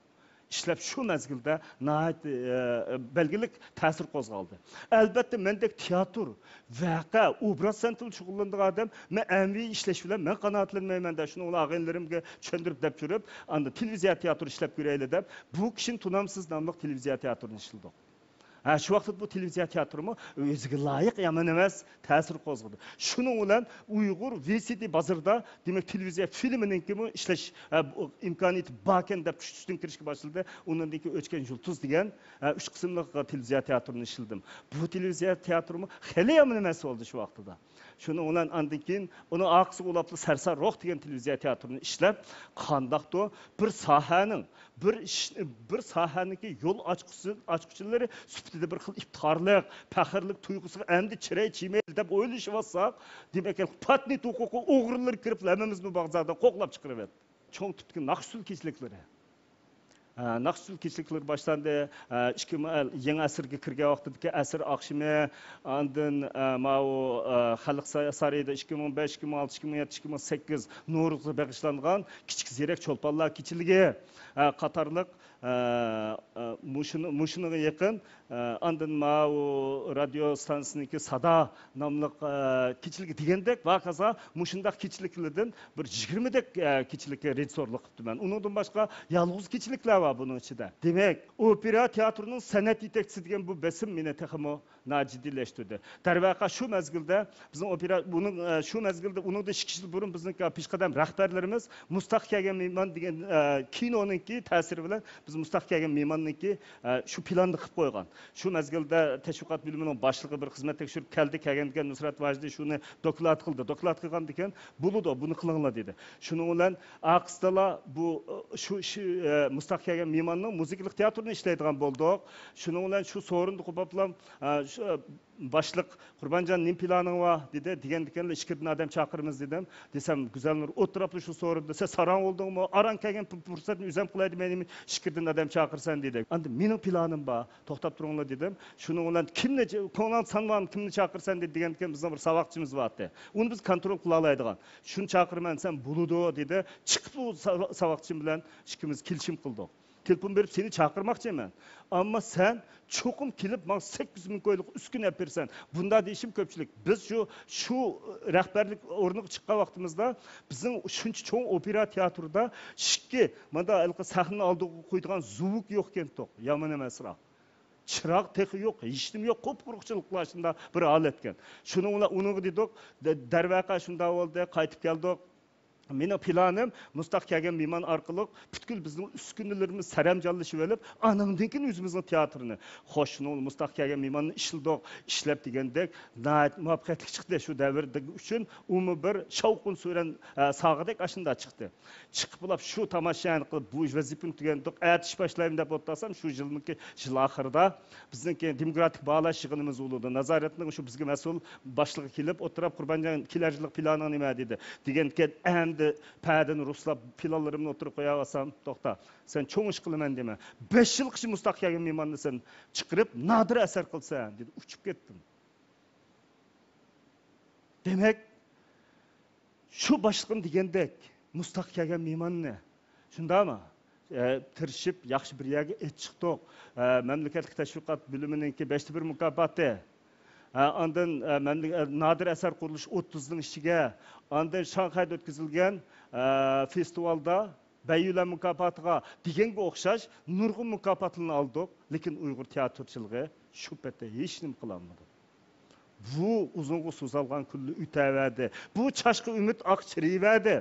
ئىشلەپ، شۇ مەزگىلدە ناھايىتى، ئە، بەلگىلىك تەسىر قوزغالدى. ئەلبەتتە، مەندەك تىياتىر، ۋەقە، ئوبراز سەنئىتى بىلەن شۇغۇللىنىدىغان ئادەم، مەن ئەمەۋى ئىشلەش بىلەن مەن قانائەتلەنمەيمەن دە، شۇنىڭ بىلەن ئاغىنىلىرىمگە چۈشەندۈرۈپ دەپ يۈرۈپ، ئاندىن تېلېۋىزىيە تىياتىرى ئىشلەپ كۆرەيلى دەپ، بۇ كىشىنى تونامسىز ناملىق تېلېۋىزىيە تىياتىرىنى ئىشلىدۇق. ھە، شۇ ۋاقىتتا بۇ تېلېۋىزىيە تىياتىرىمۇ ئۆزىگە لايىق يامان ئەمەس تەسىر قوزغىدى. شۇنىڭ بىلەن ئۇيغۇر ۋى سى دى بازىرىدا، دېمەك، تېلېۋىزىيە فىلىمىنىڭكىمۇ ئىشلەش، ئە، بۇ ئىمكانىيىتى باركەن دەپ كۈچ ئۈستۈن كىرىشكە باشلىدى. ئۇنىڭدىن كېيىن ئۆچكەن يۇلتۇز دېگەن، ئە، ئۈچ قىسىملىق تېلېۋىزىيە تىياتىرىنى ئىشلىدىم. بۇ تېلېۋىزىيە تىياتىرىمۇ خېلى يامان ئەمەس بولدى شۇ ۋاقتىدا. شۇنىڭ بىلەن ئاندىن كېيىن ئۇنىڭ ئارقىسىغا ئۇلاپلا سەرسان روھ دېگەن تېلېۋىزىيە تىياتىرىنى ئىشلەپ، قانداقتۇ بىر ساھەنىڭ، بىر ئىش، بىر ساھەنىڭكى يول ئاچقۇچى، ئاچقۇچىلىرى سۈپىتىدە بىر خىل ئىپتىخارلىق، پەخىرلىك تۇيغۇسىغا ئەمدى چىراي چىيمەيلى دەپ ئويلىشىۋاتساق، دېمەك، پاتېنت ھوقۇقى ئوغرىلىرى كىرىپ، ھەممىمىزنى بازاردىن قوغلاپ چىقىرىۋەتتى. چوڭ تىپتىكى ناخشا-ئۇسسۇل كېچىلىكلىرى. ئە، ناخشا-ئۇسسۇل كېچىلىكلىرى باشلاندى. ئە، ئىككى مىڭ، يېڭى ئەسىرگە كىرگەن ۋاقتىدىكى ئەسىر ئاخشىمى، ئاندىن، ئە، ماۋۇ، ئە، خەلق سا-، سارىيىدا ئىككى مىڭ بەش، ئىككى مىڭ ئالتە، ئىككى مىڭ يەتتە، ئىككى مىڭ سەككىز نورۇزغا بېغىشلانغان كىچىك زېرەك چولپانلار كېچىلىكى، ئە، قاتارلىق، ئە، ئە، مۇشۇنى-، مۇشۇنىڭغا يېقىن، ئە، ئاندىن ماۋۇ رادىيو ئىستانسىسىنىڭكى سادا ناملىق، ئە، كېچىلىكى دېگەندەك، ۋاكازا مۇشۇنداق كېچىلىكلەردىن بىر يىگىرمىدەك، ئە، كېچىلىككە رېژىسسورلۇق قىپتىمەن. ئۇنىڭدىن باشقا يالغۇز كېچىلىكلەر بار بۇنىڭ ئىچىدە. دېمەك، ئوپېرا تىياتىرىنىڭ سەنئەت يېتەكچىسى دېگەن بۇ بېسىم مېنى تېخىمۇ ناجىددىيلەشتۈردى. دەرۋەقە، شۇ مەزگىلدە بىزنىڭ ئوپېرا، بۇنىڭ، ئە، شۇ مەزگىلدە، ئۇنىڭدىن ئىككى يىل بۇرۇن بىزنىڭ پېشقەدەم رەھبەرلىرىمىز مۇستاق كەلگەن مېھمان دېگەن، ئە، كىنونىڭكى تەسىرى بىلەن بىز مۇستاق كەلگەن مېھماننىڭكى، ئە، شۇ پىلاننى قىلىپ قويغان. شۇ مەزگىلدە تەشۋىقات بۆلۈمىنىڭ باشلىقى بىر خىزمەت تەكشۈرۈپ كەلدى، كەلگەندىكىن نۇسرەت ۋاجىدى شۇنى دوكلات قىلدى. دوكلات قىلغاندىكىن بولىدۇ، بۇنى قىلىڭلار دېدى. شۇنىڭ بىلەن ئارقىسىدىلا بۇ، شۇ، شۇ، ئە، مۇستاق كەلگەن مېھماننىڭ مۇزىكىلىق تىياتىرىنى ئىشلەيدىغان بولدۇق. شۇنىڭ بىلەن شۇ سورۇندا قوپاپلا، ئە، شۇ، ئە، باشلىق، قۇربانجان، نېمە پىلانىڭ بار؟ دېدى. دېگەندىكىنلا ئىچكىرىدىن ئادەم چاقىرىمىز دېدىم. دېسەم، گۈزەلنۇر ئولتۇراپلا شۇ سورۇندا، سەن ساراڭ بولدۇڭمۇ؟ ئاران كەلگەن پۇ-، پۇرسەتنى ئۆزۈم قىلاي دېمەي، نېمە ئىچكىرىدىن ئادەم چاقىرىسەن دېدى. ئاندىن مېنىڭ پىلانىم بار، توختاپ تۇرۇڭلار دېدىم. شۇنىڭ بىلەن كىمنى، كۆڭلۈڭ سان بارمۇ، كىمنى چاقىرىسەن دېدى. دېگەندىكىن بىزنىڭ بىر ساۋاقچىمىز بار ئىدى. ئۇنى بىز كونترول قىلالايدىغان. شۇنى چاقىرىمەن دېسەم، بولىدۇ دېدى. چىقىپ ئۇ ساۋا-، ساۋاقچىم بىلەن ئىككىمىز كېلىشىم قىلدۇق. تېلېفون بېرىپ سېنى چاقىرماقچىمەن. ئەمما سەن چوقۇم كېلىپ ماڭا سەككىز مىڭ كويلۇق ئۈسكۈنە ئەپ بېرىسەن. بۇنداق دېيىشىم كۆپچىلىك. بىز شۇ، شۇ رەھبەرلىك ئورنىغا چىققان ۋاقتىمىزدا بىزنىڭ شۇنچە چوڭ ئوپېرا تىياتىرىدا ئىككى، مانا ھېلىقى سەھنىنى ئالدىغا قويىدىغان زۇۋۇك يوق ئىكەن، توق. يامان ئەمەسراق. چىراغ تېخى يوق، ھېچنېمە يوق، قۇپقۇرۇقچىلىقلار شۇنداق بىر ھالەتكەن. شۇنىڭ بىلەن ئۇنىڭغا دېدۇق، دە-، دەرۋەقە شۇنداق بولدى، قايتىپ كەلدۇق. مېنىڭ پىلانىم مۇستاق كەلگەن مېھمان ئارقىلىق پۈتكۈل بىزنىڭ ئۈسكۈنىلىرىمىز سەرەمجانلىشىۋېلىپ، ئانىڭدىن كېيىن ئۆزىمىزنىڭ تىياتىرىنى. خوش، شۇنىڭ بىلەن مۇستاق كەلگەن مېھماننى ئىشلىدۇق، ئىشلەپ دېگەندەك ناھايىتى مۇۋەپپەقىيەتلىك چىقتى. شۇ دەۋر ئۈچۈن ئۇمۇ بىر شاۋقۇن سۈرەن، ئە، ساغىدەك ئاشۇنداق چىقتى. چىقىپ بولاپ شۇ تاماشىنى قىلىپ، بۇ ۋەزىپىنى تۈگەندۇق، ئەتىش باشلايمەن دەپ ئولتۇرسام، شۇ يىلنىڭكى يىل ئاخىرىدا بىزنىڭكى دېموكراتىك باھالاش يىغىنىمىز بولىدۇ. نازارەتنىڭ شۇ بىزگە مەسئۇل باشلىقى كېلىپ ئولتۇرۇپ، «قۇربانجان، كېلەر يىللىق پىلانىڭ نېمە؟» دېدى. دېگەندىكىن ئەمدى پەدىنى رۇسلاپ پىلانلىرىمنى ئوتتۇرىغا قويۇۋالسام، «توختا، سەن چوڭ ئىش قىلىمەن دېمە. بەش يىلغىچە مۇستاق كەلگەن مېھماننى سەن چىقىرىپ، نادىر ئەسەر قىلىسەن» دېدى. ئۇچۇپ كەتتىم. دېمەك، شۇ باشلىقىم دېگەندەك، مۇستاق كەلگەن مېھماننى، شۇنداقمۇ؟ ئە، تىرىشىپ ياخشى بىر يەرگە ئېلىپ چىقتۇق. ئە، مەملىكەتلىك تەشۋىقات بۆلۈمىنىڭكى بەشتە بىر مۇكاپاتى. ئە، ئاندىن، ئە، مەملىكە-، ئە، نادىر ئەسەر قۇرۇلۇشى ئوتتۇزنىڭ ئىچىگە. ئاندىن شاڭخەيدە ئۆتكۈزۈلگەن، ئە، فېستىۋالدا بەييۈلەن مۇكاپاتىغا دېگەنگە ئوخشاش نۇرغۇن مۇكاپاتلارنى ئالدۇق، لېكىن ئۇيغۇر تىياتىرچىلىقى شۇ پېتى ھېچنېمە قىلالمىدى. بۇ ئۇزۇنغا سوزۇلغان كۈنلەر ئۆتەۋەردى. بۇ چاشقا ئۈمىد ئاق چىرىيىۋەردى.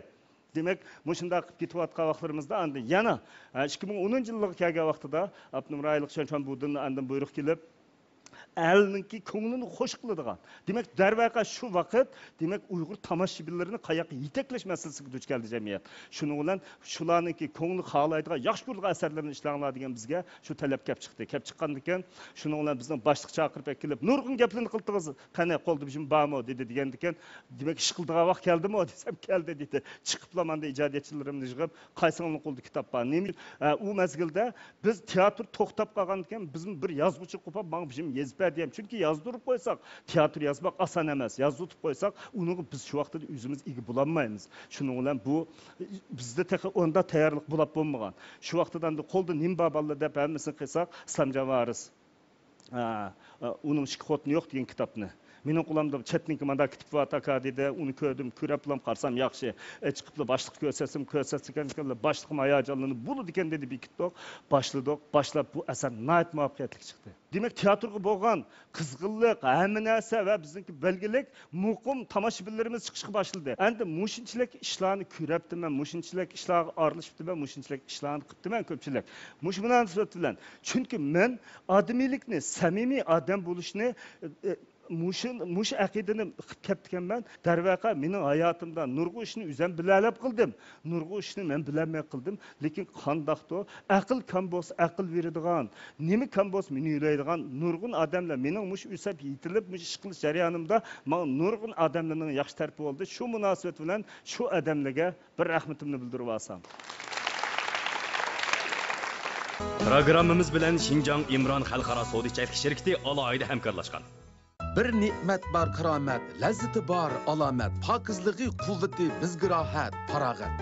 دېمەك، مۇشۇنداق قىلىپ كېتىۋاتقان ۋاقىتلىرىمىزدا ئاندىن يەنە، ئە، ئىككى مىڭ ئونىنچى يىلغا كەلگەن ۋاقتىدا ئاپتونوم رايونلۇق شيەنچۈەن بۇدىندىن ئاندىن بۇيرۇق كېلىپ، ئەلنىڭكى كۆڭلىنى خۇش قىلىدىغان. دېمەك، دەرۋەقە شۇ ۋاقىت، دېمەك، ئۇيغۇر تاماشىبىنلىرىنى قاياققا يېتەكلەش مەسىلىسىگە دۇچ كەلدى جەمئىيەت. شۇنىڭ بىلەن شۇلارنىڭكى كۆڭلى خالايدىغان، ياخشى كۆرىدىغان ئەسەرلىرىنى ئىشلەڭلار دېگەن بىزگە شۇ تەلەپ كەپ چىقتى. كەپ چىققاندىكىن، شۇنىڭ بىلەن بىزنىڭ باشلىق چاقىرىپ ئەكېلىپ، نۇرغۇن گەپلەرنى قىلدىڭىز، قېنى، قولدا بىر بارمۇ؟ دېدى. دېگەندىكىن، دېمەك، ئىش قىلىدىغان ۋاقىت كەلدىمۇ؟ دېسەم، كەلدى، دېدى. چىقىپلا ماندا ئىجادىيەتچىلىرىمنى يىغىپ، قايسىڭلارنىڭ قولىدا كىتاب بار؟ نېمە؟ ئە، ئۇ مەزگىلدە بىز تېئاتىر توختاپ قالغاندىكىن، بىزمۇ بىر يازغۇچى قوپاپ، ماڭا بىر يېزىپ بەر دېگەن. چۈنكى يازدۇرۇپ قويساق، تېئاتىر يازماق ئاسان ئەمەس. يازدۇرۇپ قويساق، ئۇنىڭغا بىز شۇ ۋاقتىدا ئۆزىمىز ئىگە بولالمايمىز. شۇنىڭ بىلەن بۇ، بىزدە تېخى ئۇنداق تەييارلىق بولاپ بولمىغان. شۇ ۋاقتىدا ئەمدى قولدا نېمە بار بالىلار دەپ ھەممىسىنى قىلساق، ئىسلامجان ۋارىس، ئا، ئا، ئۇنىڭ ئىككى خوتۇنى يوق دېگەن كىتابنى. مېنىڭ قولۇمدا چەتنىڭكى مانداق كىتاب بار ئاكا دېدى. ئۇنى كۆردۈم، كۆرۈپلام قارىسام ياخشى. ئە، چىقىپلا باشلىققا كۆرسەتسەم، كۆرسەتسىكەنكەنلا باشلىقىم ھاياجانلىنىپ، بولىدىكەن دېدى، بېكىتتۇق. باشلىدۇق. باشلاپ بۇ ئەسەر ناھايىتى مۇۋەپپەقىيەتلىك چىقتى. دېمەك، تىياتىرغا بولغان قىزغىنلىق، ھەممە نەرسە ۋە بىزنىڭكى بەلگىلىك مۇقىم تاماشىبىنلىرىمىز چىقىشقا باشلىدى. ئەمدى مۇشۇنچىلىك ئىشلارنى كۆرۈپتىمەن، مۇشۇنچىلىك ئىشلارغا ئارىلىشىپتىمەن، مۇشۇنچىلىك ئىشلارنى قىپتىمەن كۆپچىلىك. مۇشۇ مۇناسىۋەت بىلەن، چۈنكى مەن ئادىمىيلىكنى، سەمىمىي ئادەم بولۇشنى، ئە، ئە، مۇشۇ، مۇشۇ ئەقىدىنى قىلىپ كەپتىكەنمەن. دەرۋەقە، مېنىڭ ھاياتىمدا نۇرغۇن ئىشنى ئۆزۈم بىلەلەپ قىلدىم. نۇرغۇن ئىشنى مەن بىلەلمەي قىلدىم. لېكىن قانداقتۇ، ئەقىل كام بولسا ئەقىل بېرىدىغان، نېمە كام بولسا مېنى يۆلەيدىغان نۇرغۇن ئادەملەر مېنىڭ مۇشۇ ئۆسۈپ يېتىلىپ، مۇشۇ ئىش قىلىش جەريانىمدا ماڭا نۇرغۇن ئادەملەرنىڭ ياخشى تەرىپى بولدى. شۇ مۇناسىۋەت بىلەن شۇ ئادەملەرگە بىر رەھمىتىمنى بىلدۈرۈۋالسام. پروگراممىمىز بىلەن شىنجاڭ ئىمران خەلقئارا سودا چەكلىك شىركىتى ئالاھىدە ھەمكارلاشقان. بىر نېمەت بار كارامەت، لەززىتى بار ئالامەت، پاكىزلىقى، قۇۋۋىتى بىزگە راھەت، پاراغەت.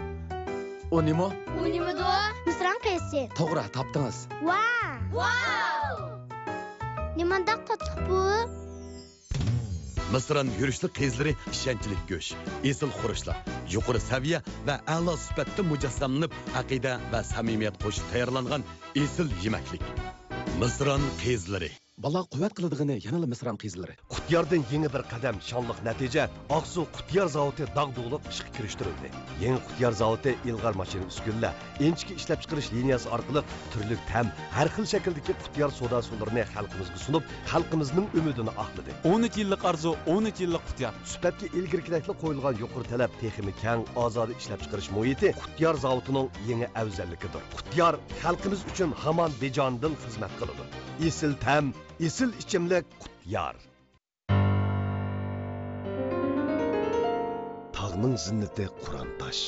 ئۇ نېمە؟ ئۇ نېمىدۇ؟ مىسران قىيىسى. توغرا تاپتىڭىز. ۋاو! ۋاو! نېمانداق تاتلىق بۇ؟ مىسران يۈرۈشلۈك قىيىزلىرى ئىشەنچلىك گۆش، ئېسىل خۇرۇچلار، يۇقىرى سەۋىيە ۋە ئەلا سۈپەتتە مۇجەسسەملىنىپ، ئەقىدە ۋە سەمىمىيەت قوشۇپ تەييارلانغان ئېسىل يېمەكلىك. مىسران قىيىزلىرى. بالا قۇۋۋەت قىلىدىغىنى يەنىلا مىسران قىيىزلىرى. قۇتياردىن يېڭى بىر قەدەم، شانلىق نەتىجە. ئاقسۇ قۇتيار زاۋۇتى داغدۇغىلىق ئىشقا كىرىشتۈرۈلدى. يېڭى قۇتيار زاۋۇتى ئىلغار ماشىنا ئۈسكۈنىلەر، ئىنچىكە ئىشلەپچىقىرىش لىنىيەسى ئارقىلىق تۈرلۈك تەم، ھەر خىل شەكىلدىكى قۇتيار سودا سۇلىرىنى خەلقىمىزگە سۇنۇپ، خەلقىمىزنىڭ ئۈمىدىنى ئاقلىدى. ئون ئۈچ يىللىق ئارزۇ، ئون ئۈچ يىللىق قۇتيار. سۈپەتكە ئىلگىرىكىدەكلا قويۇلغان يۇقىرى تەلەپ، تېخىمۇ كەڭ، ئازادە ئىشلەپچىقىرىش مۇھىتى قۇتيار زاۋۇتىنىڭ يېڭى ئەۋزەللىكىدۇر. قۇتيار خەلقىمىز ئۈچۈن ھامان بىجانىدىن خىزمەت قىلىدۇ. ئېسىل تەم، ئېسىل ئىچىملىك قۇتيار. تاغنىڭ زىننىتى قۇرام تاش.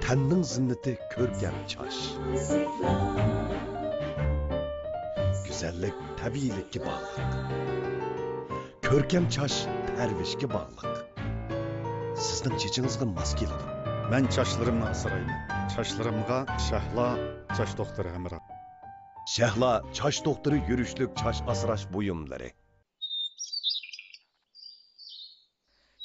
تەننىڭ زىننىتى كۆركەم چاچ. گۈزەللىك تەبىئىيلىككە باغلىق. كۆركەم چاچ پەرۋىشكە باغلىق. سىزنىڭ چېچىڭىزغا ماس كېلىدۇ. مەن چاچلىرىمنى ئاسرايمەن. چاچلىرىمغا شەھلا چاچ دوختۇرى ھەمراھ. شەھلا چاچ دوختۇرى يۈرۈشلۈك چاچ ئاسراش بۇيۇملىرى.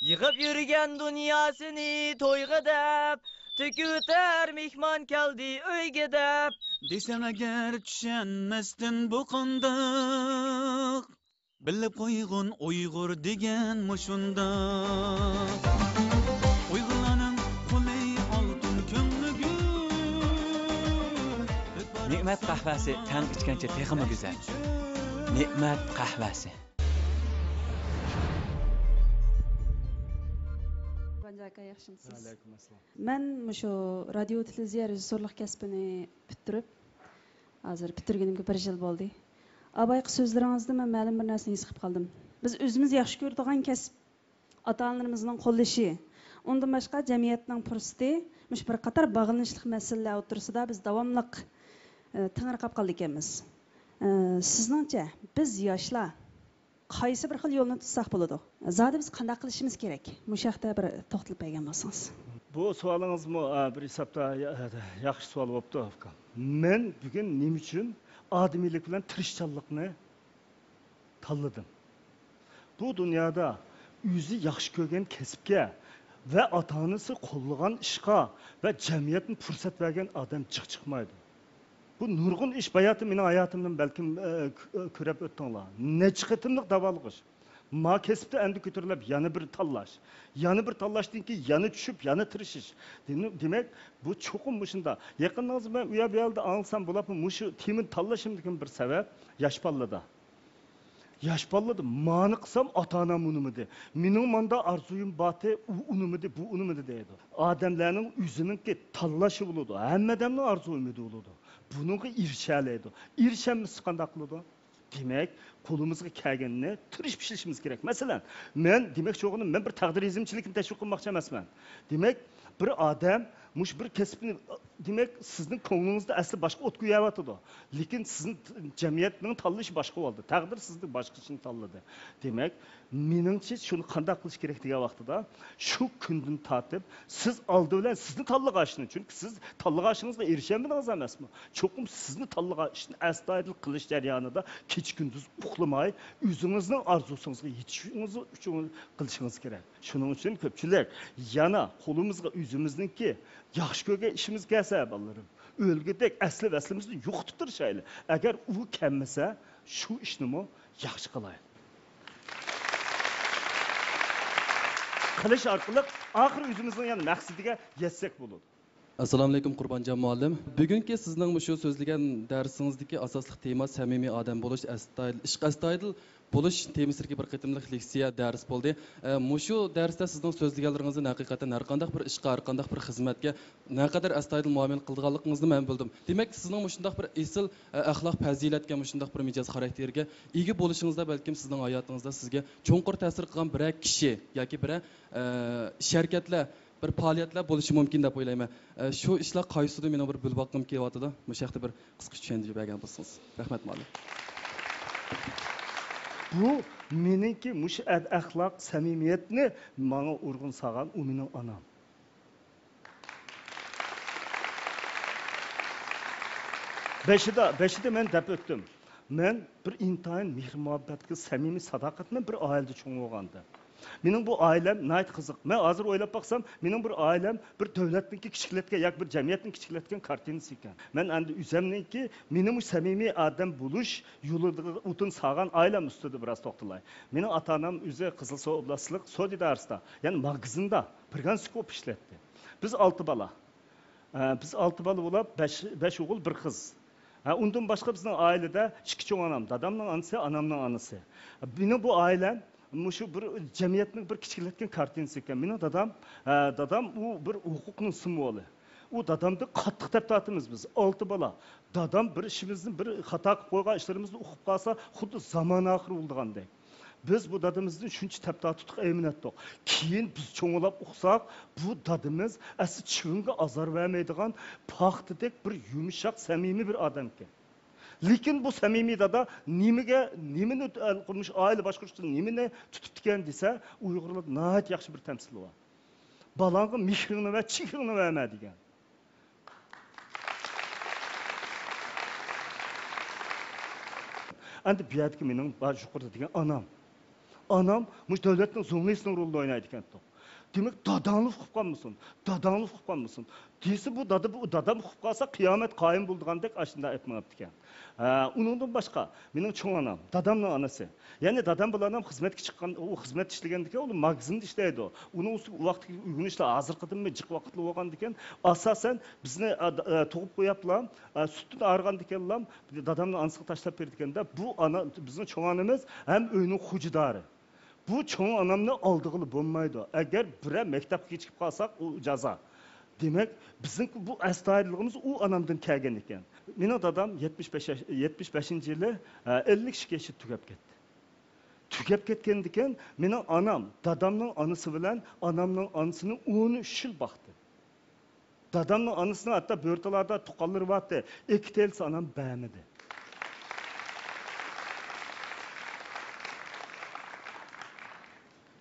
يىغىپ يۈرگەن دۇنياسىنى تويغا دەپ، تۆكۈۋېتەر مېھمان كەلدى ئۆيگە دەپ. دېسەڭ ئەگەر چۈشەنمەستىن بۇ قانداق؟ بىلىپ قويغىن ئۇيغۇر دېگەن مۇشۇنداق. ئۇيغۇرلارنىڭ قولى ئالتۇن كۆڭلى گۈل. نېمەت قەھۋەسى تەڭ ئىچكەنچە تېخىمۇ گۈزەل. نېمەت قەھۋەسى. بانجا ئاكا، ياخشىمۇسىز؟ ۋەئەلەيكۇم ئەسسالام. مەن مۇشۇ رادىيو تېلېۋىزىيە رېژىسسورلۇق كەسپىنى پۈتتۈرۈپ، ھازىر پۈتتۈرگىنىمگە بىر يىل بولدى. ئابايقى سۆزلىرىڭىزدىن مەن مەلۇم بىر نەرسىنى ھېس قىلىپ قالدىم. بىز ئۆزىمىز ياخشى كۆرىدىغان كەسىپ، ئاتا-ئانىلىرىمىزنىڭ قوللىشى، ئۇندىن باشقا جەمئىيەتنىڭ پۇرسىتى، مۇشۇ بىر قاتار باغلىنىشلىق مەسىلىلەر ئوتتۇرىسىدا بىز داۋاملىق، ئى، تېڭىرقاپ قالىدىكەنمىز. ئى، سىزنىڭچە، بىز ياشلار قايسى بىر خىل يولنى تۇتساق بولىدۇ؟ زادى بىز قانداق قىلىشىمىز كېرەك؟ مۇشۇ ھەقتە بىر توختىلىپ بەرگەن بولسىڭىز. بۇ سوئالىڭىزمۇ، ئا، بىر ھېسابتا يا-، ياخشى سوئال بوپتۇ، ئۇكام. مەن بۈگۈن نېمە ئۈچۈن ئادىمىيلىك بىلەن تىرىشچانلىقنى تاللىدىم؟ بۇ دۇنيادا ئۆزى ياخشى كۆرگەن كەسىپكە ۋە ئاتا-ئانىسى قوللىغان ئىشقا ۋە جەمئىيەتتىن پۇرسەت بەرگەن ئادەم جىق چىقمايدۇ. بۇ نۇرغۇن ئىش باياتىن مېنىڭ ھاياتىمدىن بەلكىم، ئە، كۆ-، كۆرۈپ ئۆتتۈڭلار. نەچچە قېتىملىق داۋالغۇش. ما كەسىپتە ئەمدى كۆتۈرۈلۈپ يەنە بىر تاللاش. يەنە بىر تاللاشتىن كېيىن يەنە چۈشۈپ، يەنە تىرىشىش. دېم-، دېمەك، بۇ چوقۇم مۇشۇنداق. يېقىندا ھازىر مەن ئۇ يەر بۇ يەردە ئاڭلىسام بولۇپمۇ، مۇشۇ تېمىنى تاللىشىمدىكى بىر سەۋەب ياش بالىلاردا. ياش بالىلاردا مانى قىلسام ئاتا-ئانام ئۇنىمىدى. مېنىڭ ماندا ئارزۇيۇم باتى، ئۇ ئۇنىمىدى، بۇ ئۇنىمىدى دەيدۇ. ئادەملەرنىڭ ئۆزىنىڭكى تاللىشى بولىدۇ. ھەممە ئادەمنىڭ ئارزۇ ئۈمىدى بولىدۇ. بۇنىڭغا ئېرىشەلەيدۇ. ئېرىشەلمىسە قانداق قىلىدۇ؟ دېمەك، قولىمىزغا كەلگەننى تىرىشىپ ئىشلىشىمىز كېرەك. مەسىلەن، مەن دېمەكچى بولغىنىم، مەن بىر تەقدىر يېزىمچىلىكىنى تەشۋىق قىلماقچى ئەمەسمەن. دېمەك، بىر ئادەم مۇشۇ بىر كەسىپنى، دېمەك، سىزنىڭ كۆڭلىڭىزدە ئەسلى باشقا ئوت كۆيۈۋاتىدۇ. لېكىن سىزنىڭ جەمئىيەتنىڭ تاللىشى باشقا بولدى. تەقدىر سىزنى باشقىچىنى تاللىدى. دېمەك، مېنىڭچە شۇنى قانداق قىلىش كېرەك دېگەن ۋاقتىدا، شۇ كۈندىن تارتىپ سىز ئالدى بىلەن سىزنى تاللىغان ئىشنى، چۈنكى سىز تاللىغان ئىشىڭىزغا ئېرىشەلمىدىڭىز ئەمەسمۇ؟ چوقۇم سىزنى تاللىغان ئىشنى ئەستايىدىل قىلىش جەريانىدا كېچە-كۈندۈز ئۇخلىماي، ئۆزىڭىزنىڭ ئارزۇسىڭىزغا يېتىشىڭىز ئۈچۈن قىلىشىڭىز كېرەك. شۇنىڭ ئۈچۈن كۆپچىلىك يەنە قولىمىزغا ئۆزىمىزنىڭكى ياخشى كۆرگەن ئىشىمىز كەلسە، بالىلىرىم، ئۆلگۈدەك ئەسلى ۋەسلىمىزنى يوقىتىپ تىرىشايلى. ئەگەر ئۇ كەلمىسە، شۇ ئىشنىمۇ ياخشى قىلايلى. قىلىش ئارقىلىق ئاخىر ئۆزىمىزنىڭ يەنە مەقسىتىگە يەتسەك بولىدۇ. ئەسسالامۇئەلەيكۇم، قۇربانجان مۇئەللىم. بۈگۈنكى سىزنىڭ مۇشۇ سۆزلىگەن دەرسىڭىزدىكى ئاساسلىق تېما سەمىمىي ئادەم بولۇش، ئەستايىدىل، ئىشقا ئەستايىدىل بولۇش تېمىسىدىكى بىر قېتىملىق لېكسىيە دەرس بولدى. ئە، مۇشۇ دەرستە سىزنىڭ سۆزلىگەنلىرىڭىزدىن ھەقىقەتەن ھەر قانداق بىر ئىشقا، ھەر قانداق بىر خىزمەتكە نەقەدەر ئەستايىدىل مۇئامىلە قىلىدىغانلىقىڭىزنى مەن بىلدىم. دېمەك، سىزنىڭ مۇشۇنداق بىر ئېسىل، ئە، ئەخلاق پەزىلەتكە، مۇشۇنداق بىر مىجەز خاراكتېرگە ئىگە بولۇشىڭىزدا بەلكىم سىزنىڭ ھاياتىڭىزدا سىزگە چوڭقۇر تەسىر قىلغان بىرەر كىشى ياكى بىرەر، ئە، شەركەتلەر، بىر پائالىيەتلەر بولۇشى مۇمكىن دەپ ئويلايمەن. ئە، شۇ ئىشلار قايسىدۇر مېنىڭ بىر بىلىپ باققۇم كېلىۋاتىدۇ. مۇشۇ ھەقتە بىر قىسقىچە چۈشەندۈرۈپ بەرگەن بولسىڭىز. رەھمەت، مۇئەللىم. بۇ مېنىڭكى مۇشۇ ئەد-، ئەخلاق، سەمىمىيەتنى ماڭا ئۇرغۇن سالغان ئۇ مېنىڭ ئانام. بېشىدا، بېشىدا مەن دەپ ئۆتتۈم. مەن بىر ئىنتايىن مېھىر-مۇھەببەتكە، سەمىمىي ساداقەتمەن بىر ئائىلىدە چوڭ بولغانىدىم. مېنىڭ بۇ ئائىلەم ناھايىتى قىزىق. مەن ھازىر ئويلاپ باقسام، مېنىڭ بىر ئائىلەم بىر دۆلەتنىڭكى كىچىكلەتكەن ياكى بىر جەمئىيەتنىڭ كىچىكلەتكەن كارتىنىسى ئىكەن. مەن ئەمدى ئۆزەمنىڭكى، مېنىڭ بۇ سەمىمىي ئادەم بولۇش يولىدا ئوتۇن سالغان ئائىلەم ئۈستىدە بىراز توختىلاي. مېنىڭ ئاتا-ئانام ئۆزى قىزىلسۇ ئوبلاستلىق سودا ئىدارىسىدا، يەنى ماگىزىندا، پىرگانسكوپ ئىشلەتتى. بىز ئالتە بالا. ئە، بىز ئالتە بالا بولۇپ، بەش، بەش ئوغۇل، بىر قىز. ھە، ئۇندىن باشقا بىزنىڭ ئائىلىدە ئىككى چوڭ ئانام، دادامنىڭ ئانىسى، ئانامنىڭ ئانىسى. مېنىڭ بۇ ئائىلەم مۇشۇ بىر جەمئىيەتنىڭ بىر كىچىكلەتكەن كارتىنىسى ئىكەن. مېنىڭ دادام، ئە، دادام ئۇ بىر ھوقۇقنىڭ سىمۋولى. ئۇ دادامدىن قاتتىق دەپ تارتىمىز بىز، ئالتە بالا. دادام بىر ئىشىمىزنى، بىر خاتا قىلىپ قويغان ئىشلىرىمىزنى ئۇقۇپ قالسا، خۇددى زامان ئاخىرى بولىدىغاندەك. بىز بۇ دادىمىزدىن شۇنچە تەپ تارتتۇق، ئەيمىنەتتۇق. كېيىن بىز چوڭلاپ ئۇقساق، بۇ دادىمىز ئەسلى چىۋىنگە ئازار بەرمەيدىغان، پاختىدەك بىر يۇمشاق، سەمىمىي بىر ئادەمكەن. لېكىن بۇ سەمىمىي دادا نېمىگە، نېمىنى، مۇشۇ ئائىلە باشقۇرۇشتا نېمىنى تۇتۇپتىكەن دېسە، ئۇيغۇرلاردا ناھايىتى ياخشى بىر تەمسىل بار. بالاڭغا مېھرىڭنى بەر، چېھرىڭنى بەرمە دېگەن. ئەمدى بۇ يەردىكى مېنىڭ بار يۇقىرىدا دېگەن ئانام. ئانام مۇشۇ دۆلەتنىڭ زۇڭلىسىنىڭ رولىنى ئوينايدىكەنتۇق. دېمەك، داداڭلا ئۇقۇپ قالمىسۇن، داداڭلا ئۇقۇپ قالمىسۇن دېسە، بۇ دادا، بۇ دادام ئۇقۇپ قالسا، قىيامەت قايىم بولىدىغاندەك ئاشۇنداق ئېيتىپ مېڭىپتىكەن. ھە، ئۇنىڭدىن باشقا، مېنىڭ چوڭ ئانام، دادامنىڭ ئانىسى. يەنى دادام بىلەن ئانام خىزمەتكە چىققان، ئۇ خىزمەت ئىشلىگەندىكىن، ئۇ ماگىزىندا ئىشلەيدۇ. ئۇنىڭ ئۈستىگە ئۇ ۋاقىتتىكى ئۆگىنىشلەر ھازىرقىدىنمۇ جىق ۋاقىتلىق بولغاندىكىن، ئاساسەن بىزنى، ئە، د-، ئە، تۇغۇپ قويۇپلا، ئە، سۈتتىن ئاغرىغاندىكىنلا دادامنى ئانىسىغا تاشلاپ بېرىدىكەندە، بۇ ئانا، بىزنىڭ چوڭ ئانىمىز ھەم ئۆينىڭ خوجىدارى. بۇ چوڭ ئانامنى ئالدىغىلى بولمايدۇ. ئەگەر بىرەر مەكتەپكە كېچىكىپ قالساق، ئۇ جازا. دېمەك، بىزنىڭ بۇ ئەستايىدىللىقىمىز ئۇ ئانامدىن كەلگەن ئىكەن. مېنىڭ دادام يەتمىش بەش ياش، يەتمىش بەشىنچى يىلى، ئە، ئەللىك ئىككى ياشىدا تۈگەپ كەتتى. تۈگەپ كەتكەندىكىن، مېنىڭ ئانام دادامنىڭ ئانىسى بىلەن ئانامنىڭ ئانىسىنى ئون ئۈچ يىل باقتى. دادامنىڭ ئانىسىنىڭ ھەتتا بۆرتالاردا تۇغقانلىرى بارتى. ئېكىتەيلىسە ئانام بەرمىدى.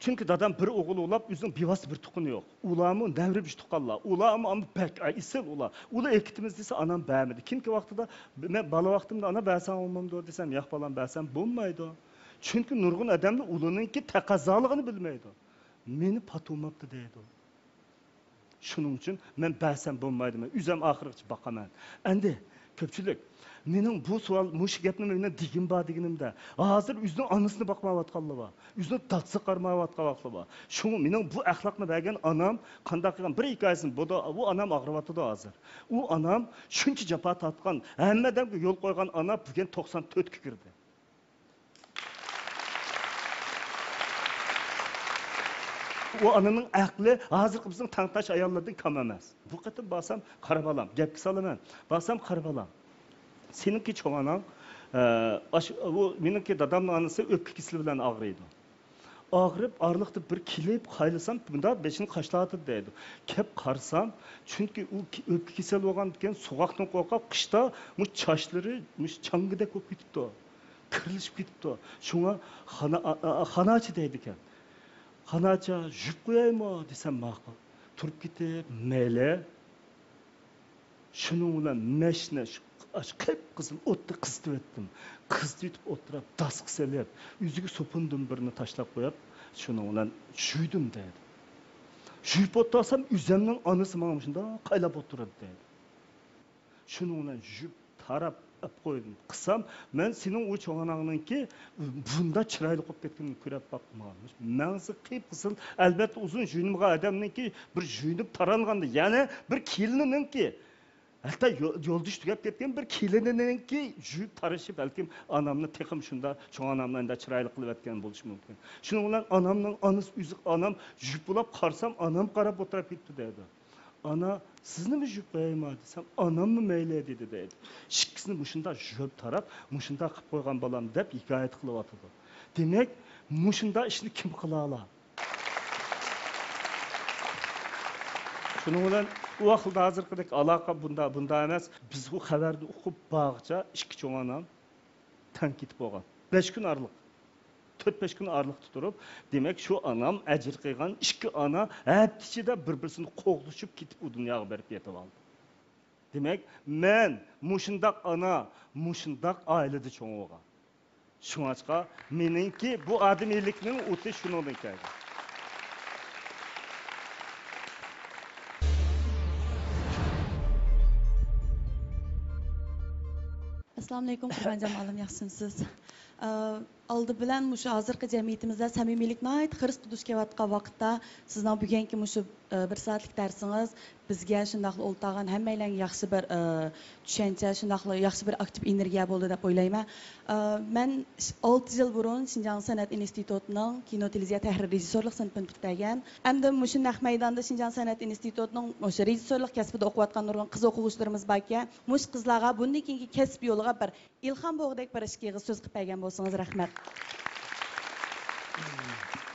چۈنكى دادام بىر ئوغۇل ئوغلاپ، ئۆزىنىڭ بىۋاسىتە بىر تۇغقىنى يوق. ئۇلارمۇ نەۋرە بىر تۇغقانلار. ئۇلار ئەمما، ئەمما بەك ئېسىل ئۇلار. ئۇلار ئېكىتىمىز دېسە، ئانام بەرمىدى. كېيىنكى ۋاقتىدا مەن بالا ۋاقتىمدا، «ئانا، بەرسەڭ بولمامدۇ؟» دېسەم، «ياق، بالام، بەرسەم بولمايدۇ.» چۈنكى نۇرغۇن ئادەملەر ئۇلارنىڭكى تەقەززالىقىنى بىلمەيدۇ. مېنى پاتۇماپتۇ دەيدۇ. شۇنىڭ ئۈچۈن مەن بەرسەم بولمايدۇ، مەن ئۆزۈم ئاخىرغىچە باقىمەن. ئەمدى كۆپچىلىك، مېنىڭ بۇ سوئال، مۇشۇ گەپنى مەن دېگۈم بار دېگىنىمدە، ھازىر ئۆزىنىڭ ئانىسىنى باقمايۋاتقانلار بار، ئۆزىنىڭ دادىسىغا قارىمايۋاتقان ۋاقىتلار بار. شۇڭا مېنىڭ بۇ ئەخلاقنى بەرگەن ئانام قانداق قىلغان بىر ھېكايىسىنى، بۇ، بۇ ئانام ئاغرىۋاتىدۇ ھازىر. ئۇ ئانام شۇنچە جاپا تارتقان، ھەممە ئادەمگە يول قويغان ئانا بۈگۈن توقسان تۆتكە كىردى. ئۇ ئانىنىڭ ئەقلى ھازىرقى بىزنىڭ تەڭتاش ئاياللاردىن كەم ئەمەس. بۇ قېتىم بارسام قارا بالام، گەپكە سالىمەن، بارسام قارا بالام، سېنىڭكى چوڭ ئاناڭ، ئە، ئاش-، ئۇ مېنىڭكى دادامنىڭ ئانىسى ئۆپكە كېسىلى بىلەن ئاغرىيدۇ. ئاغرىپ، ئارىلىقتا بىر كېلىپ قايلىسام، مۇنداق بېشىنى قاشلاۋاتىدۇ دەيدۇ. كەپ قارىسام، چۈنكى ئۇ كې-، ئۆپكە كېسەل بولغاندىكىن، سوغۇقتىن قورقۇپ، قىشتا مۇشۇ چاچلىرى مۇشۇ چاڭگىدەك بولۇپ كېتىپتۇ. كىرلىشىپ كېتىپتۇ. شۇڭا خانا-، ئا-، ئا-، خاناچا دەيدىكەن. «خاناچا، يۇيۇپ قويايمۇ؟» دېسەم، ماقۇل. تۇرۇپ كېتىپ، مەيلى. شۇنىڭ بىلەن مەشنى شۇ، شۇ قىپقىزىل ئوتتا قىزىتىۋەتتىم. قىزىتىۋېتىپ ئولتۇرۇپ، داسقا سېلىپ، يۈزىگە سوپۇندىن بىرنى تاشلاپ قويۇپ، شۇنىڭ بىلەن يۇيدۇم دەيدۇ. يۇيۇپ ئولتۇرسام، ئۆزۈمنىڭ ئانىسى ماڭا مۇشۇنداق قايلاپ ئولتۇرىدۇ دەيدۇ. شۇنىڭ بىلەن يۇيۇپ تاراپ ئەپ قويدۇم. قىلسام، مەن سېنىڭ ئۇ چوڭ ئاناڭنىڭكى بۇنداق چىرايلىق بولۇپ كەتكىنىنى كۆرۈپ باقمىغان. مەڭزى قىپقىزىل، ئەلۋەتتە ئۇزۇن يۇيۇنمىغان ئادەمنىڭكى بىر يۇيۇنۇپ تارانغاندا، يەنى بىر كېلىنىنىڭكى، ھەتتا يو-، يولدىشى تۈگەپ كەتكەن بىر كېلىنىنىڭكى يۇيۇپ تارىشى بەلكىم ئانامنى تېخىمۇ شۇنداق چوڭ ئانامنى ئەندە چىرايلىق قىلىۋەتكەن بولۇشى مۇمكىن. شۇنىڭ بىلەن ئانامنىڭ ئانىسى ئۆزى، ئانام يۇيۇپ بولاپ قارىسام، ئانام قاراپ ئولتۇرۇپ كېتىپتۇ دەيدۇ. «ئانا، سىزنىمۇ يۇيۇپ قويايمۇ؟» دېسەم، «ئاناممۇ مەيلى» دېدى دەيدۇ. ئىككىسىنى مۇشۇنداق يۇيۇپ تاراپ، مۇشۇنداق قىلىپ قويغان بالام دەپ ھېكايە قىلىۋاتىدۇ. دېمەك، مۇشۇنداق ئىشنى كىم قىلالا؟ شۇنىڭ بىلەن ئۇ ۋاقىتتا ھازىرقىدەك ئالاقە بۇندا، بۇندا ئەمەس. بىز بۇ خەۋەرنى ئۇقۇپ بارغۇچە ئىككى چوڭ ئانام تەڭ كېتىپ بولغان. بەش كۈن ئارىلىق. تۆت-بەش كۈن ئارىلىقتا تۇرۇپ، دېمەك، شۇ ئانام ئەجىر قىلغان ئىككى ئانا ھەپتە ئىچىدە بىر-بىرسىنى قوغلىشىپ كېتىپ، ئۇ دۇنياغا بېرىپ يېتىۋالدى. دېمەك، مەن مۇشۇنداق ئانا، مۇشۇنداق ئائىلىدە چوڭ بولغان. شۇڭلاشقا مېنىڭكى بۇ ئادىمىيلىكنىڭ ئوتى شۇنىڭدىن كەلگەن. ئەسسالامۇئەلەيكۇم، قۇربانجان مۇئەللىم، ياخشىمۇسىز؟ ئە، ئالدى بىلەن مۇشۇ ھازىرقى جەمئىيىتىمىزدە سەمىمىيلىك ناھايىتى خىرىس دۇچ كېلىۋاتقان ۋاقىتتا، سىزنىڭ بۈگۈنكى مۇشۇ، ئە، بىر سائەتلىك دەرسىڭىز بىزگە شۇنداقلا ئولتۇرغان ھەممەيلەنگە ياخشى بىر، ئە، چۈشەنچە، شۇنداقلا ياخشى بىر ئاكتىپ ئېنېرگىيە بولدى دەپ ئويلايمەن. ئە، مەن ش-، ئالتە يىل بۇرۇن شىنجاڭ سەنئەت ئىنستىتۇتىنىڭ كىنو، تېلېۋىزىيە تەھرىر رېژىسسورلۇق سىنىپىنى پۈتتۈرگەن. ئەمدى مۇشۇ نەق مەيداندا شىنجاڭ سەنئەت ئىنستىتۇتىنىڭ مۇشۇ رېژىسسورلۇق كەسپىدە ئوقۇۋاتقان نۇرغۇن قىز ئوقۇغۇچىلىرىمىز باركەن. مۇشۇ قىزلارغا بۇندىن كېيىنكى كەسىپ يولىغا بىر ئىلھام بوغدەك بىر ئىككى ئېغىز سۆز قىلىپ بەرگەن بولسىڭىز، رەھمەت.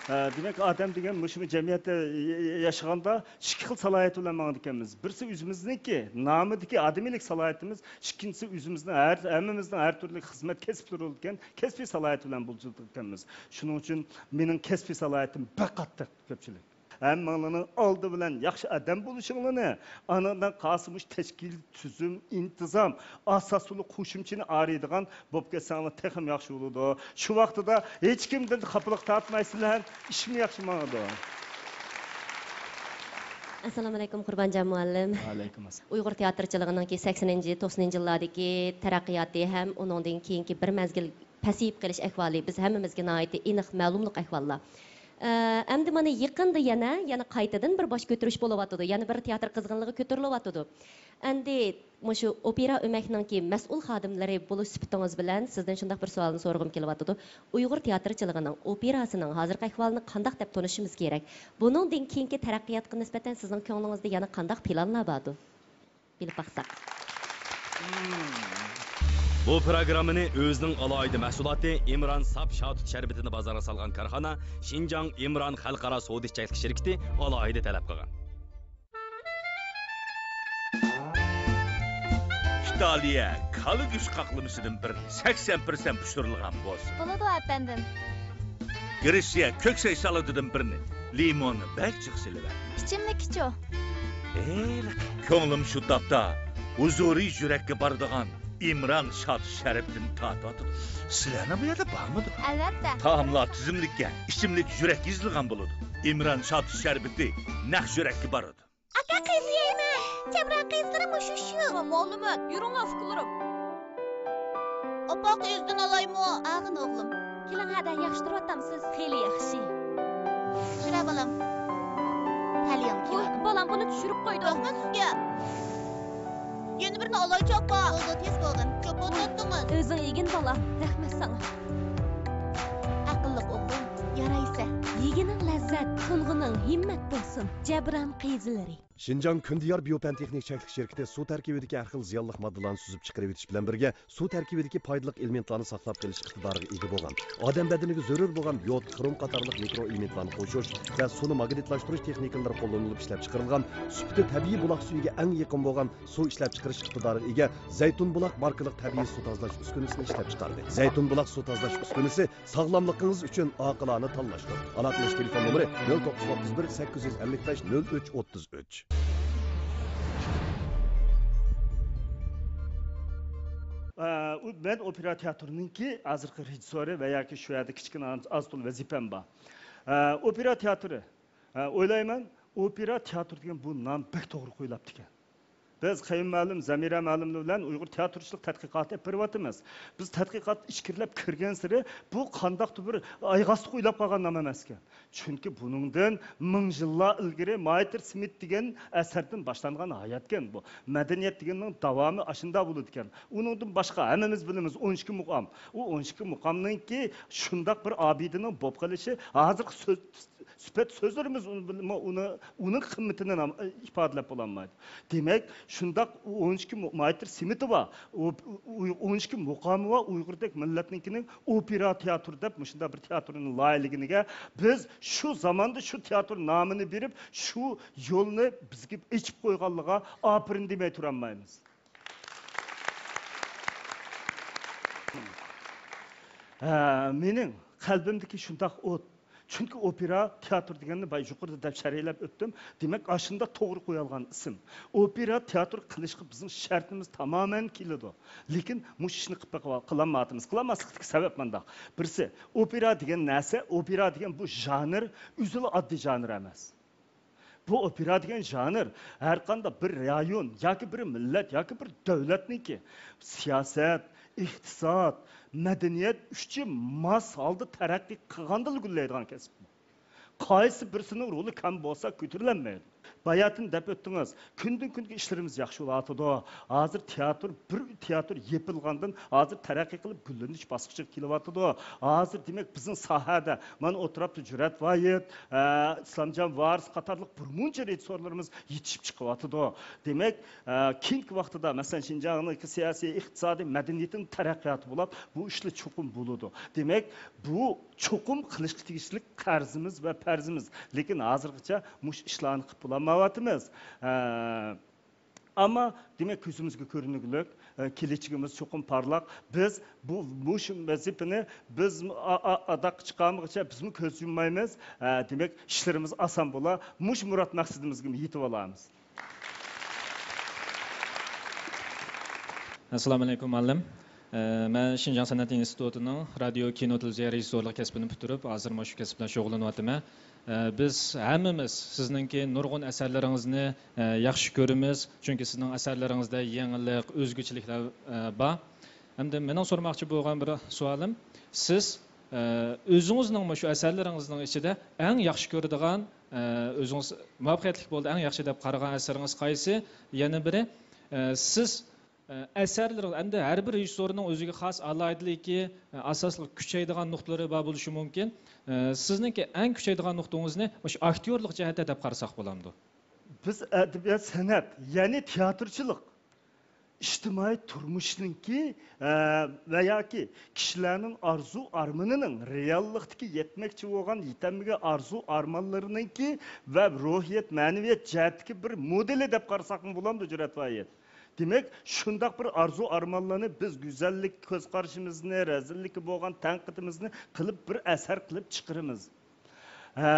ھە، دېمەك، ئادەم دېگەن مۇشۇ جەمئىيەتتە ياشىغاندا ئىككى خىل سالاھىيەت بىلەن ماڭىدىكەنمىز. بىرسى ئۆزىمىزنىڭكى نامىدىكى ئادىمىيلىك سالاھىيىتىمىز، ئىككىنچىسى ئۆزىمىزنىڭ ھەر، ھەممىمىزنىڭ ھەر تۈرلۈك خىزمەت كەسىپلىرى بولىدىكەن، كەسپىي سالاھىيەت بىلەن بولىدىكەنمىز. شۇنىڭ ئۈچۈن مېنىڭ كەسپىي سالاھىيىتىم بەك قاتتىق، كۆپچىلىك. ھەممىڭلارنىڭ ئالدى بىلەن ياخشى ئادەم بولۇشۇڭلارنى، ئاندىن قالسا مۇشۇ تەشكىل، تۈزۈم، ئىنتىزام، ئاساسلىق قوشۇمچىنى ئايرىيدىغان بولۇپ كەتسەڭلار تېخىمۇ ياخشى بولىدۇ. شۇ ۋاقتىدا ھېچكىمدىن خاپىلىق تارتمايسىلەر، ئىشمۇ ياخشى ماڭىدۇ. ئەسسالامۇئەلەيكۇم، قۇربانجان مۇئەللىم. ۋەئەلەيكۇم ئەسسالام. ئۇيغۇر تىياتىرچىلىقىنىڭكى سەكسىنىنچى، توقسىنىنچى يىللاردىكى تەرەققىياتى ھەم ئۇنىڭدىن كېيىنكى بىر مەزگىل پەسىيىپ قېلىش ئەھۋالى بىز ھەممىمىزگە ناھايىتى ئېنىق مەلۇملۇق ئەھۋاللار. ئە، ئەمدى مانا يېقىندا يەنە، يەنە قايتىدىن بىر باش كۆتۈرۈش بولۇۋاتىدۇ، يەنە بىر تىياتىر قىزغىنلىقى كۆتۈرۈلۈۋاتىدۇ. ئەمدى مۇشۇ ئوپېرا ئۆمەكنىڭكى مەسئۇل خادىملىرى بولۇش سۈپىتىڭىز بىلەن سىزدىن شۇنداق بىر سوئالنى سورىغۇم كېلىۋاتىدۇ. ئۇيغۇر تىياتىرچىلىقىنىڭ، ئوپېراسىنىڭ ھازىرقى ئەھۋالىنى قانداق دەپ تونۇشىمىز كېرەك؟ بۇنىڭدىن كېيىنكى تەرەققىياتقا نىسبەتەن سىزنىڭ كۆڭلىڭىزدە يەنە قانداق پىلانلار باردۇ؟ بىلىپ باقساق. بۇ پىروگراممىنى ئۆزىنىڭ ئالاھىدە مەھسۇلاتى ئىمران ساپ شاتۇت شەربىتىنى بازارغا سالغان كارخانا شىنجاڭ ئىمران خەلقئارا سودا چەكلىك شىركىتى ئالاھىدە تەلەپ قىلغان. ئىتالىيە كالا گۆش قاقلىمىسىدىن بىرنى، سەكسەن پىرسەنت پىشۇرۇلغان بولسۇن. بولىدۇ، ئەپەندىم. گرېتسىيە كۆكسەي سالاتىدىن بىرنى، لىموننى بەك جىق سېلىۋەتمەڭ. ئىچىملىكىچۇ؟ ھېلىقى كۆڭلۈم شۇ تاپتا ھۇزۇرى يۈرەككە بارىدىغان ئىمران شاتۇت شەربىتىنى تارتىۋاتىدۇ. سىلەرنىڭ بۇ يەردە بارمىدۇ؟ ئەلۋەتتە. تائاملار تىزىملىككە، ئىچىملىك يۈرەككە يېزىلغان بولىدۇ. ئىمران شاتۇت شەربىتى نەق يۈرەككە بارىدۇ. ئاكا، قىز يەيمەن. جەبران قىزلىرىمۇ شۇ شۇ. مولىمىت، يۈرۈڭ ئۇكىلىرىم. ئاپا، قىزدىن ئالايمۇ؟ ئاغىن ئوغلۇم. كېلىڭ ھەدە، ياخشى تۇرۇۋاتامسىز؟ خېلى ياخشى. يۈرە بالام. تەلىيىڭ كېلىڭ. بالام بۇنى چۈشۈرۈپ قويدۇم. رەھمەت سىزگە. يەنە بىرنى ئالايچۇ ئاپا. بولدى، تېز بولغىن. چوپ ئولتۇرۇۋاتتىڭىز. ئۆزۈڭ يېگىن بالام. رەھمەت ساڭا. ئەقىللىق ئوغلۇم، يارايسەن. يېگىنىڭ لەززەت، تۇنغىنىڭ ھىممەت بولسۇن. جەبران قىزلىرى. شىنجاڭ كۈندىيار بىيوپەن تېخنىك چەكلىك شىركىتى سۇ تەركىبىدىكى ھەر خىل زىيانلىق ماددىلارنى سۈزۈپ چىقىرىۋېتىش بىلەن بىرگە، سۇ تەركىبىدىكى پايدىلىق ئېلېمېنتلارنى ساقلاپ قېلىش ئىقتىدارىغا ئىگە بولغان، ئادەم بەدىنىگە زۆرۈر بولغان يود، خروم قاتارلىق مىكرو ئېلېمېنتلارنى قوشۇش ۋە سۇنى ماگنىتلاشتۇرۇش تېخنىكىلىرى قوللىنىلىپ ئىشلەپچىقىرىلغان، سۈپىتى تەبىئىي بۇلاق سۈيىگە ئەڭ يېقىن بولغان سۇ ئىشلەپچىقىرىش ئىقتىدارىغا ئىگە زەيتۇن بۇلاق ماركىلىق تەبىئىي سۇ تازىلاش ئۈسكۈنىسىنى ئىشلەپچىقاردى. زەيتۇن بۇلاق سۇ تازىلاش ئۈسكۈنىسى ساغلاملىقىڭىز ئۈچۈن ئاقىلانە تاللاشتۇر. ئالاقىلىشىش تېلېفون نومۇرى: نۆل توققۇز يۈز ئوتتۇز بىر، سەككىز يۈز ئەللىك بەش، نۆل ئۈچ ئوتتۇز ئۈچ. ئە، ئۇ، مەن ئوپېرا تىياتىرىنىڭكى ھازىرقى رېژىسسورى ۋە ياكى شۇ يەردە كىچىككىنە ئاز تولا ۋەزىپەم بار. ئە، ئوپېرا تىياتىرى. ئە، ئويلايمەن، ئوپېرا تىياتىرى دېگەن بۇ نام بەك توغرا قويۇلۇپتىكەن. بىز قەيۇم مۇئەللىم، زەمىرە مۇئەللىملەر بىلەن ئۇيغۇر تىياتىرچىلىق تەتقىقاتى ئېلىپ بېرىۋاتىمىز. بىز تەتقىقات ئىچكىرىلەپ كىرگەنسېرى بۇ قانداقتۇر بىر ئايغاستىغا ئويلاپ قالغان نام ئەمەسكەن. چۈنكى بۇنىڭدىن مىڭ يىللار ئىلگىرى مايتىر سمىت دېگەن ئەسەردىن باشلانغان ھاياتكەن بۇ. مەدەنىيەت دېگەننىڭ داۋامى ئاشۇنداق بولىدىكەن. ئۇنىڭدىن باشقا ھەممىمىز بىلىمىز، ئون ئىككى مۇقام. ئۇ ئون ئىككى مۇقامنىڭكى شۇنداق بىر ئابىدىنىڭ بولۇپ قېلىشى ھازىرقى سۆز، سۈپەت سۆزلىرىمىز ئۇنى، ئۇنى، ئۇنىڭ قىممىتىنى نام-، ئىپادىلەپ بولالمايدۇ. دېمەك، شۇنداق ئون ئىككى مۇ-، مايتىر سمىتى بار. ئۇ، ئۇ، ئون ئىككى مۇقامى بار ئۇيغۇردەك مىللەتنىڭكىنىڭ ئوپېرا تىياتىرى دەپ مۇشۇنداق بىر تىياتىرنى لايىھەلىگىنىگە بىز شۇ زاماندا شۇ تىياتىر نامىنى بېرىپ، شۇ يولنى بىزگە ئېچىپ قويغانلىقىغا ئاپىرىن دېمەي تۇرالمايمىز. ھە، مېنىڭ قەلبىمدىكى شۇنداق ئوت. چۈنكى ئوپېرا تىياتىر دېگەننى بايا يۇقىرىدا دەپ شەرھلەپ ئۆتتۈم. دېمەك، ئاشۇنداق توغرا قويۇلغان ئىسىم. ئوپېرا تىياتىر قىلىشقا بىزنىڭ شەرتىمىز تامامەن كېلىدۇ. لېكىن مۇشۇ ئىشنى قىلىپ بېقىۋال-، قىلالمايۋاتىمىز. قىلالماسلىقتىكى سەۋەب مۇنداق. بىرسى، ئوپېرا دېگەن نەرسە، ئوپېرا دېگەن بۇ ژانىر ئۆزىلا ئاددىي ژانىر ئەمەس. بۇ ئوپېرا دېگەن ژانىر ھەرقانداق بىر رايون ياكى بىر مىللەت ياكى بىر دۆلەتنىڭكى سىياسەت، ئىقتىساد، مەدەنىيەت ئۈچى ماس ھالدا تەرەققىي قىلغاندىلا گۈللەيدىغان كەسىپ. قايسى بىرسىنىڭ رولى كەم بولسا كۆتۈرۈلەلمەيدۇ. باياتىن دەپ ئۆتتىڭىز، كۈندىن كۈنگە ئىشلىرىمىز ياخشى بولۇۋاتىدۇ. ھازىر تىياتىر، بىر تىياتىر يېپىلغاندىن ھازىر تەرەققىي قىلىپ گۈللىنىش باسقۇچىغا كېلىۋاتىدۇ. ھازىر دېمەك بىزنىڭ ساھەدە مانا ئولتۇرۇپتۇ جۈرئەت ۋايىت، ئە، ئىسلامجان ۋارىس قاتارلىق بىر مۇنچە رېژىسسورلىرىمىز يېتىشىپ چىقىۋاتىدۇ. دېمەك، ئە، كېيىنكى ۋاقتىدا مەسىلەن شىنجاڭنىڭكى سىياسىي، ئىقتىسادىي، مەدەنىيىتىنىڭ تەرەققىياتى بولۇپ بۇ ئىشلار چوقۇم بولىدۇ. دېمەك، بۇ چوقۇم قىلىشقا تېگىشلىك قەرزىمىز ۋە پەرزىمىز. لېكىن ھازىرغىچە مۇشۇ ئىشلارنى قىلىپ بولالمايۋاتىمىز. ئە، ئەمما، دېمەك، كۆزىمىزگە كۆرۈنگۈلۈك، ئە، كېلەچىكىمىز چوقۇم پارلاق. بىز بۇ، مۇشۇ ۋەزىپىنى بىز ئا-، ئا-، ئاداققا چىقارمىغىچە بىزمۇ كۆز يۇممايمىز. ئە، دېمەك، ئىشلىرىمىز ئاسان بولا. مۇشۇ مۇراد مەقسىتىمىزگىمۇ يېتىۋالارمىز. ئەسسالامۇئەلەيكۇم، مۇئەللىم. ئە، مەن شىنجاڭ سەنئەت ئىنستىتۇتىنىڭ رادىيو، كىنو، تېلېۋىزىيە رېژىسسورلۇق كەسپىنى پۈتتۈرۈپ، ھازىر مانا شۇ كەسىپ بىلەن شۇغۇللىنىۋاتىمەن. ئە، بىز ھەممىمىز سىزنىڭكى نۇرغۇن ئەسەرلىرىڭىزنى، ئە، ياخشى كۆرىمىز، چۈنكى سىزنىڭ ئەسەرلىرىڭىزدە يېڭىلىق، ئۆزگىچىلىكلەر، ئە، بار. ئەمدى مېنىڭ سورىماقچى بولغان بىر سوئالىم، سىز، ئە، ئۆزىڭىزنىڭ مۇشۇ ئەسەرلىرىڭىزنىڭ ئىچىدە ئەڭ ياخشى كۆرىدىغان، ئە، ئۆزىڭىز مۇۋەپپەقىيەتلىك بولدى، ئەڭ ياخشى دەپ قارىغان ئەسىرىڭىز قايسى؟ يەنە بىرى، ئە، سىز ئەسەرلىرىڭىز، ئەمدى ھەر بىر رېژىسسورنىڭ ئۆزىگە خاس ئالاھىدىلىكى، ئاساسلىق كۈچەيدىغان نۇقتىلىرى بار بولۇشى مۇمكىن. سىزنىڭكى ئەڭ كۈچەيدىغان نۇقتىڭىزنى مۇشۇ ئاكتيورلۇق جەھەتتە دەپ قارىساق بولامدۇ؟ بىز ئەدەبىيات، سەنئەت، يەنى تىياتىرچىلىق، ئىجتىمائىي تۇرمۇشنىڭكى، ئە، ۋە ياكى كىشىلەرنىڭ ئارزۇ ئارمىنىنىڭ، رېئاللىقتىكى يەتمەكچى بولغان، يېتەلمىگەن ئارزۇ ئارمانلىرىنىڭكى ۋە روھىيەت، مەنىۋىيەت جەھەتتىكى بىر مودېلى دەپ قارىساقمۇ بولامدۇ، جۈرئەت ۋاھىت؟ دېمەك، شۇنداق بىر ئارزۇ-ئارمانلارنى بىز گۈزەللىك كۆز قارىشىمىزنى، رەزىللىككە بولغان تەنقىدىمىزنى قىلىپ، بىر ئەسەر قىلىپ چىقىرىمىز. ھە،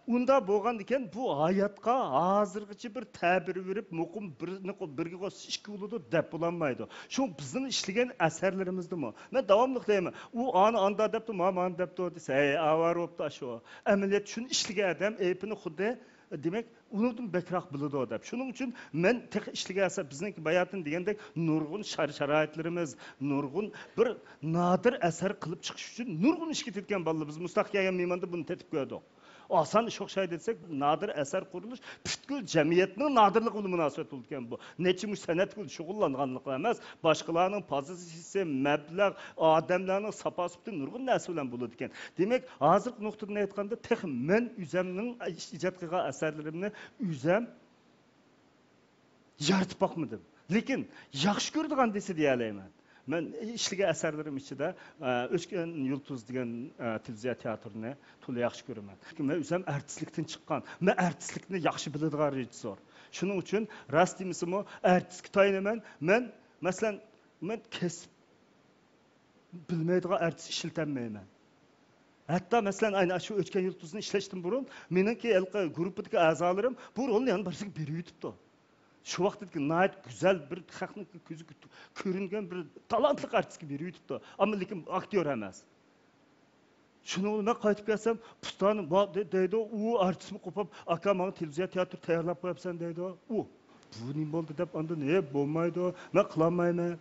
ئۇنداق بولغاندىكىن، بۇ ھاياتقا ھازىرغىچە بىر تەبىر بېرىپ، مۇقىم بىرنى قو-، بىرگە قوشسا ئىككى بولىدۇ دەپ بولالمايدۇ. شۇڭا بىزنىڭ ئىشلىگەن ئەسەرلىرىمىزدىمۇ، مەن داۋاملىق دەيمەن، ئۇ ئانى ئانداق دەپتۇ، مانا مانا دەپتۇ دېسە، ھەي، ئاۋارە بوپتۇ ئاشۇ. ئەمەلىيەتتە شۇنى ئىشلىگەن ئادەم ئەيىبىنى خۇددى، دېمەك، ئۇنىڭدىن بەكرەك بىلىدۇ دەپ. شۇنىڭ ئۈچۈن مەن تېخى ئىشلىگەن ئەسەر، بىزنىڭكى باياتىن دېگەندەك نۇرغۇن شار-، شارائىتلىرىمىز، نۇرغۇن بىر نادىر ئەسەر قىلىپ چىقىش ئۈچۈن نۇرغۇن ئىش كېتىۋاتقان بالىلار. بىز مۇشۇنداق كەلگەن مېھماندا بۇنى تېتىپ كۆردۇق. ئاسان ئىش ئوخشايدۇ دېسەك، نادىر ئەسەر قۇرۇلۇش پۈتكۈل جەمئىيەتنىڭ نادىرلىقى بىلەن مۇناسىۋەت بولىدىكەن بۇ. نەچچە مۇش سەنئەت بىلەن شۇغۇللانغانلىقى ئەمەس، باشقىلارنىڭ پوزىتسىيىسى، مەبلەغ، ئادەملەرنىڭ ساپاسى پۈتۈن نۇرغۇن نەرسە بىلەن بولىدىكەن. دېمەك، ھازىرقى نۇقتىدىن ئېيتقاندا، تېخى مەن ئۆزەمنىڭ ئىجاد قىلغان ئەسەرلىرىمنى ئۆزەم يارىتىپ باقمىدىم. لېكىن ياخشى كۆرىدىغان دېسە دېيەلەيمەن. مەن ئىشلىگەن ئەسەرلىرىم ئىچىدە، ئە، ئۆچكەن يۇلتۇز دېگەن، ئە، تېلېۋىزىيە تىياتىرىنى تولا ياخشى كۆرىمەن. چۈنكى مەن ئۆزۈم ئارتىسلىقتىن چىققان، مەن ئارتىسلىقنى ياخشى بىلىدىغان رېژىسسور. شۇنىڭ ئۈچۈن راست دېمىسىمۇ، ئارتىسقا تايىنىمەن. مەن، مەسىلەن، مەن كەسىپ بىلمەيدىغان ئارتىس ئىشلىتەلمەيمەن. ھەتتا، مەسىلەن، ئەنە شۇ ئۆچكەن يۇلتۇزنى ئىشلەشتىن بۇرۇن مېنىڭكى ھېلىقى گۇرۇپپىدىكى ئەزالىرىم بۇ رولنى يەنە بىرسىگە بېرىۋېتىپتۇ. شۇ ۋاقىتتىكى ناھايىتى گۈزەل، بىر خەقنىڭ كۆزىگە كۆرۈنگەن بىر تالانتلىق ئارتىسقا بېرىۋېتىپتۇ. ئەمما لېكىن ئاكتيور ئەمەس. شۇنىڭ بىلەن مەن قايتىپ كەلسەم، پۇستانى ما-، دە-، دەيدۇ، ئۇ ئارتىسمۇ قوپۇپ، «ئاكا، ماڭا تېلېۋىزىيە تىياتىر تەييارلاپ قويۇپسەن» دەيدۇ. ئۇ، «بۇ نېمە بولدى؟» دەپ ئاندىن، «ھە، بولمايدۇ، مەن قىلالمايمەن»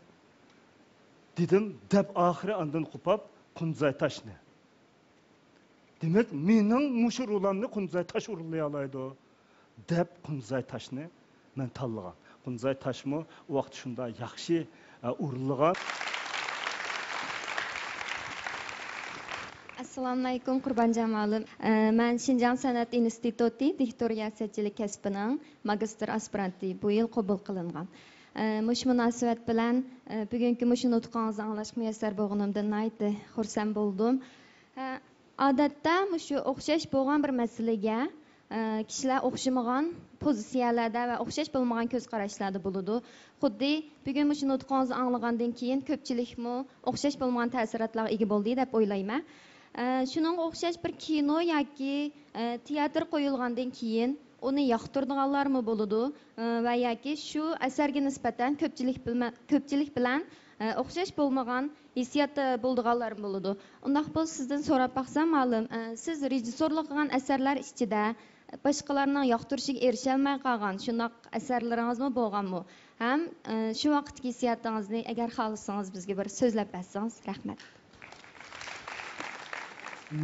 دېدىم، دەپ ئاخىرى ئاندىن قوپاپ، قۇنزاي تاشنى. دېمەك، مېنىڭ مۇشۇ رولامنى قۇنزاي تاش ئورۇنلىيالايدۇ، دەپ قۇنزاي تاشنى مەن تاللىغان. قۇنزاي تاشمۇ ئۇ ۋاقىتتا شۇنداق ياخشى، ئە، ئورۇنلىغان. ئەسسالامۇئەلەيكۇم، قۇربانجان مۇئەللىم. ئە، مەن شىنجاڭ سەنئەت ئىنستىتۇتى دىكتور رىياسەتچىلىك كەسپىنىڭ ماگىستىر ئاسپىرانتى، بۇ يىل قوبۇل قىلىنغان. ئە، مۇشۇ مۇناسىۋەت بىلەن، ئە، بۈگۈنكى مۇشۇ نۇتقىڭىزنى ئاڭلاشقا مۇيەسسەر بولغىنىمدىن ناھايىتى خۇرسەن بولدۇم. ئە، ئادەتتە مۇشۇ ئوخشاش بولغان بىر مەسىلىگە، ئە، كىشىلەر ئوخشىمىغان پوزىتسىيەلەردە ۋە ئوخشاش بولمىغان كۆز قاراشلاردا بولىدۇ. خۇددى بۈگۈن مۇشۇ نۇتقىڭىزنى ئاڭلىغاندىن كېيىن كۆپچىلىكمۇ ئوخشاش بولمىغان تەسىراتلارغا ئىگە بولدى دەپ ئويلايمەن. ئە، شۇنىڭغا ئوخشاش بىر كىنو ياكى، ئە، تىياتىر قويۇلغاندىن كېيىن ئۇنى ياقتۇرىدىغانلارمۇ بولىدۇ، ئە، ۋە ياكى شۇ ئەسەرگە نىسبەتەن كۆپچىلىك بىلمە-، كۆپچىلىك بىلەن، ئە، ئوخشاش بولمىغان ھېسسىياتتا بولىدىغانلارمۇ بولىدۇ. ئۇنداق بولسا سىزدىن سوراپ باقسام، مۇئەللىم، ئە، سىز رېژىسسورلۇق قىلغان ئەسەرلەر ئىچىدە باشقىلارنىڭ ياقتۇرۇشىغا ئېرىشەلمەي قالغان شۇنداق ئەسەرلىرىڭىزمۇ بولغانمۇ؟ ھەم، ئە، شۇ ۋاقىتتىكى ھېسسىياتىڭىزنى ئەگەر خالىسىڭىز بىزگە بىر سۆزلەپ بەرسىڭىز. رەھمەت.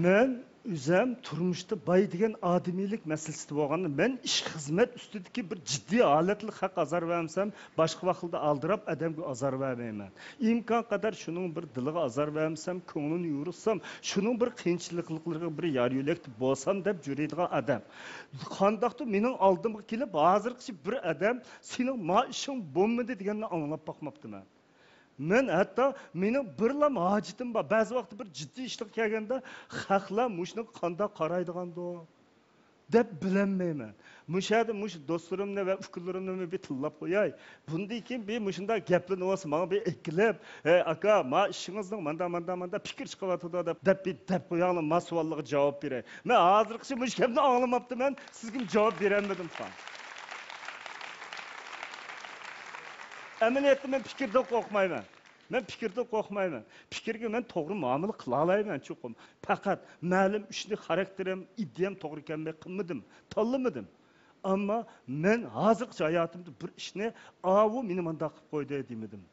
مەن ئۆزەم تۇرمۇشتا باي دېگەن ئادىمىيلىك مەسىلىسىدە بولغاندا، مەن ئىش خىزمەت ئۈستىدىكى بىر جىددىي ھالەتلىك خەق ئازار بەرمىسەم، باشقا ۋاقىتلاردا ئالدىراپ ئادەمگە ئازار بەرمەيمەن. ئىمكان قەدەر شۇنىڭ بىر دىلىغا ئازار بەرمىسەم، كۆڭلىنى يورۇتسام، شۇنىڭ بىر قىيىنچىلىقلىرىغا بىر يار يۆلەكتە بولسام دەپ يۈرىدىغان ئادەم. قانداقتۇر مېنىڭ ئالدىمغا كېلىپ، ھازىرغىچە بىر ئادەم سېنىڭ ما ئىشىڭ بولمىدى دېگەننى ئاڭلاپ باقماپتىمەن. مەن ھەتتا مېنىڭ بىرلام ھاجىتىم بار. بەزى ۋاقىتتا بىر جىددىي ئىشلار كەلگەندە، خەقلەر مۇشۇنىڭغا قانداق قارايدىغاندۇ دەپ بىلەلمەيمەن. مۇشۇ يەردە مۇشۇ دوستلىرىمنى ۋە ئۇكىلىرىمنى بىر تىللاپ قوياي. بۇندىن كېيىن بىر مۇشۇنداق گەپلىرىنى بولسا ماڭا بىر ئەكېلىپ، «ھەي ئاكا، ما ئىشىڭىزنىڭ ماندا، ماندا، ماندا پىكىر چىقىۋاتىدۇ» دەپ، دەپ بىر دەپ قويۇڭلار، ما سوئاللارغا جاۋاب بېرەي. مەن ھازىرغىچە مۇشۇ گەپنى ئاڭلىماپتىمەن، سىزگىمۇ جاۋاب بېرەلمىدىم خان. ئەمەلىيەتتە مەن پىكىردىن قورقمايمەن. مەن پىكىردىن قورقمايمەن. پىكىرگە مەن توغرا مۇئامىلە قىلالايمەن چوقۇم. پەقەت مەلۇم ئىشنى خاراكتېرىم، ئىدىيەم توغرا كەلمەي قىلمىدىم، تاللىمىدىم. ئەمما مەن ھازىرغىچە ھاياتىمدا بىر ئىشنى، «ئاۋۇ مېنى مانداق قىلىپ قويدى» دېمىدىم.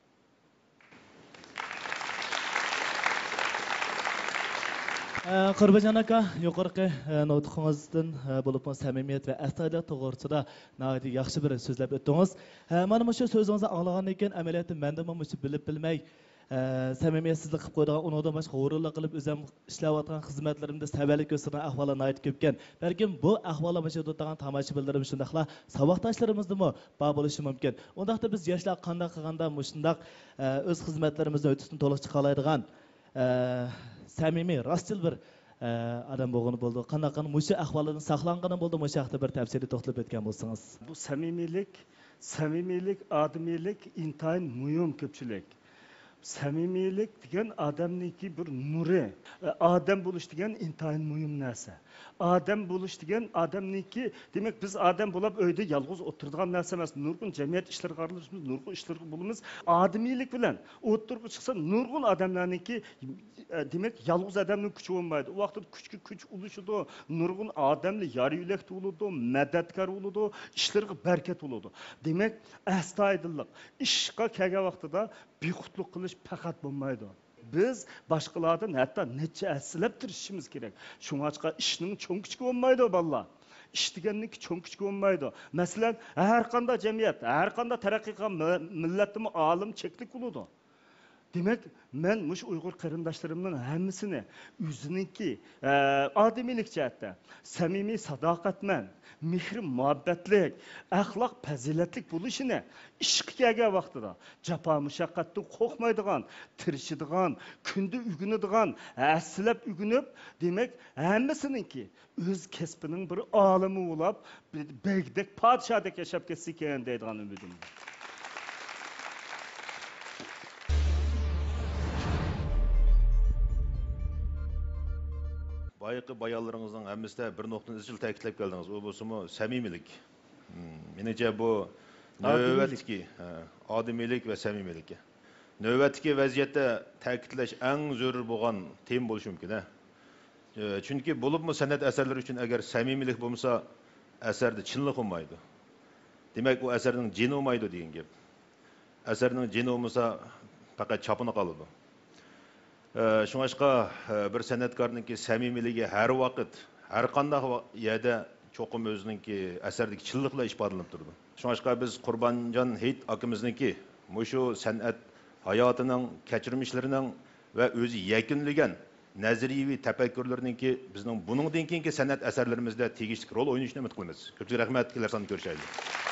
ئە، قۇربانجان ئاكا، يۇقىرىقى، ئە، نۇتقىڭىزدىن، ئە، بولۇپمۇ سەمىمىيەت ۋە ئەستايىدىللىق توغرىسىدا ناھايىتى ياخشى بىر سۆزلەپ ئۆتتىڭىز. ئە، مانا مۇشۇ سۆزىڭىزنى ئاڭلىغاندىن كېيىن، ئەمەلىيەتتە مەندىمۇ مۇشۇ بىلىپ بىلمەي، ئە، سەمىمىيەتسىزلىك قىلىپ قويىدىغان، ئۇنىڭدىن باشقا غۇرۇرلۇق قىلىپ ئۆزۈم ئىشلەۋاتقان خىزمەتلىرىمدە سەۋەنلىك كۆرسىتىدىغان ئەھۋاللار ناھايىتى كۆپكەن. بەلكىم بۇ ئەھۋاللارنى مۇشۇ تۇرغان تاماشىبىنلىرىمىز شۇنداقلا ساۋاقداشلىرىمىزدىمۇ بار بولۇشى مۇمكىن. ئۇنداقتا بىز ياشلار قانداق قىلغاندا مۇشۇنداق، ئە، ئۆز خىزمەتلىرىمىزنى ھۆددىسىنى تولۇق چىقالايدىغان، ئە، سەمىمىي، راستچىل بىر، ئە، ئادەم بولغىنى بولىدۇ. قانداق قىلغاندا مۇشۇ ئەھۋالدىن ساقلانغىنى بولىدۇ، مۇشۇ ھەقتە بىر تەپسىلىي توختىلىپ ئۆتكەن بولسىڭىز. بۇ سەمىمىيلىك، سەمىمىيلىك، ئادىمىيلىك ئىنتايىن مۇھىم كۆپچىلىك. سەمىمىيلىك دېگەن ئادەمنىڭكى بىر نۇرى. ئادەم بولۇش دېگەن ئىنتايىن مۇھىم نەرسە. ئادەم بولۇش دېگەن ئادەمنىڭكى، دېمەك، بىز ئادەم بولاپ ئۆيدە يالغۇز ئولتۇرىدىغان نەرسە ئەمەس. نۇرغۇن جەمئىيەت ئىشلىرىغا ئارىلىشىمىز، نۇرغۇن ئىشلارغا بولىمىز. ئادىمىيلىك بىلەن ئوتتۇرىغا چىقسا، نۇرغۇن ئادەملەرنىڭكى، دېمەك، يالغۇز ئادەمنىڭ كۈچى بولمايدۇ. ئۇ ۋاقىتتا كۈچكە كۈچ ئۇلىشىدۇ، نۇرغۇن ئادەملەر يار يۆلەك بولىدۇ، مەدەتكار بولىدۇ، ئىشلىرىغا بەرىكەت بولىدۇ. دېمەك، ئەستايىدىللىق، ئىشقا كەلگەن ۋاقتىدا بىخۇدلۇق قىلىش پەقەت بولمايدۇ. بىز باشقىلاردىن ھەتتا نەچچە ھەسسىلەپ تىرىشىشىمىز كېرەك. شۇڭلاشقا ئىشنىڭ چوڭ-كىچىكى بولمايدۇ، بالىلار. ئىش دېگەننىڭكى چوڭ-كىچىكى بولمايدۇ. مەسىلەن، ھەر قانداق جەمئىيەت، ھەر قانداق تەرەققىي قىلغان مىل-، مىللەتتىمۇ ئالىم چەكلىك بولىدۇ. دېمەك، مەن مۇشۇ ئۇيغۇر قېرىنداشلىرىمنىڭ ھەممىسىنى ئۆزىنىڭكى، ئە، ئادىمىيلىك جەھەتتە سەمىمىي، ساداقەتمەن، مېھرى-مۇھەببەتلىك، ئەخلاق پەزىلەتلىك بولۇشىنى، ئىشقا كەلگەن ۋاقتىدا جاپا-مۇشەققەتتىن قورقمايدىغان، تىرىشىدىغان، كۈندە ئۆگىنىدىغان، ھەسسىلەپ ئۆگىنىپ، دېمەك، ھەممىسىنىڭكى ئۆز كەسپىنىڭ بىر ئالىمى بولاپ، بىر بەگدەك، پادىشاھدەك ياشاپ كەتسىكەن دەيدىغان ئۈمىدىم بار. بايىقى بايانلىرىڭىزنىڭ ھەممىسىدە بىر نۇقتىنى ئىزچىل تەكىتلەپ كەلدىڭىز، ئۇ بولسىمۇ سەمىمىيلىك. مم، مېنىڭچە بۇ ئادىمىيلىك. نۆۋەتتىكى، ھە، ئادىمىيلىك ۋە سەمىمىيلىك. نۆۋەتتىكى ۋەزىيەتتە تەكىتلەش ئەڭ زۆرۈر بولغان تېما بولۇشى مۇمكىن، ھە. ئە، چۈنكى بولۇپمۇ سەنئەت ئەسەرلىرى ئۈچۈن ئەگەر سەمىمىيلىك بولمىسا، ئەسەردە چىنلىق بولمايدۇ. دېمەك، ئۇ ئەسەرنىڭ جېنى بولمايدۇ دېگەن گەپ. ئەسەرنىڭ جېنى بولمىسا، پەقەت چاپىنى قالىدۇ. ئە، شۇڭلاشقا، ئە، بىر سەنئەتكارنىڭكى سەمىمىيلىكى ھەر ۋاقىت، ھەر قانداق ۋا-، يەردە چوقۇم ئۆزىنىڭكى ئەسەردىكى چىنلىق بىلەن ئىپادىلىنىپ تۇرىدۇ. شۇڭلاشقا بىز قۇربانجان ھېيت ئاكىمىزنىڭكى مۇشۇ سەنئەت ھاياتىنىڭ، كەچۈرمىشلىرىنىڭ ۋە ئۆزى يەكۈنلىگەن نەزەرىيىۋى تەپەككۇرلىرىنىڭكى بىزنىڭ بۇنىڭدىن كېيىنكى سەنئەت ئەسەرلىرىمىزدە تېگىشلىك رول ئوينىشىنى ئۈمىد قىلىمىز. كۆپچىلىك رەھمەت، كېلەر ساندا كۆرۈشەيلى.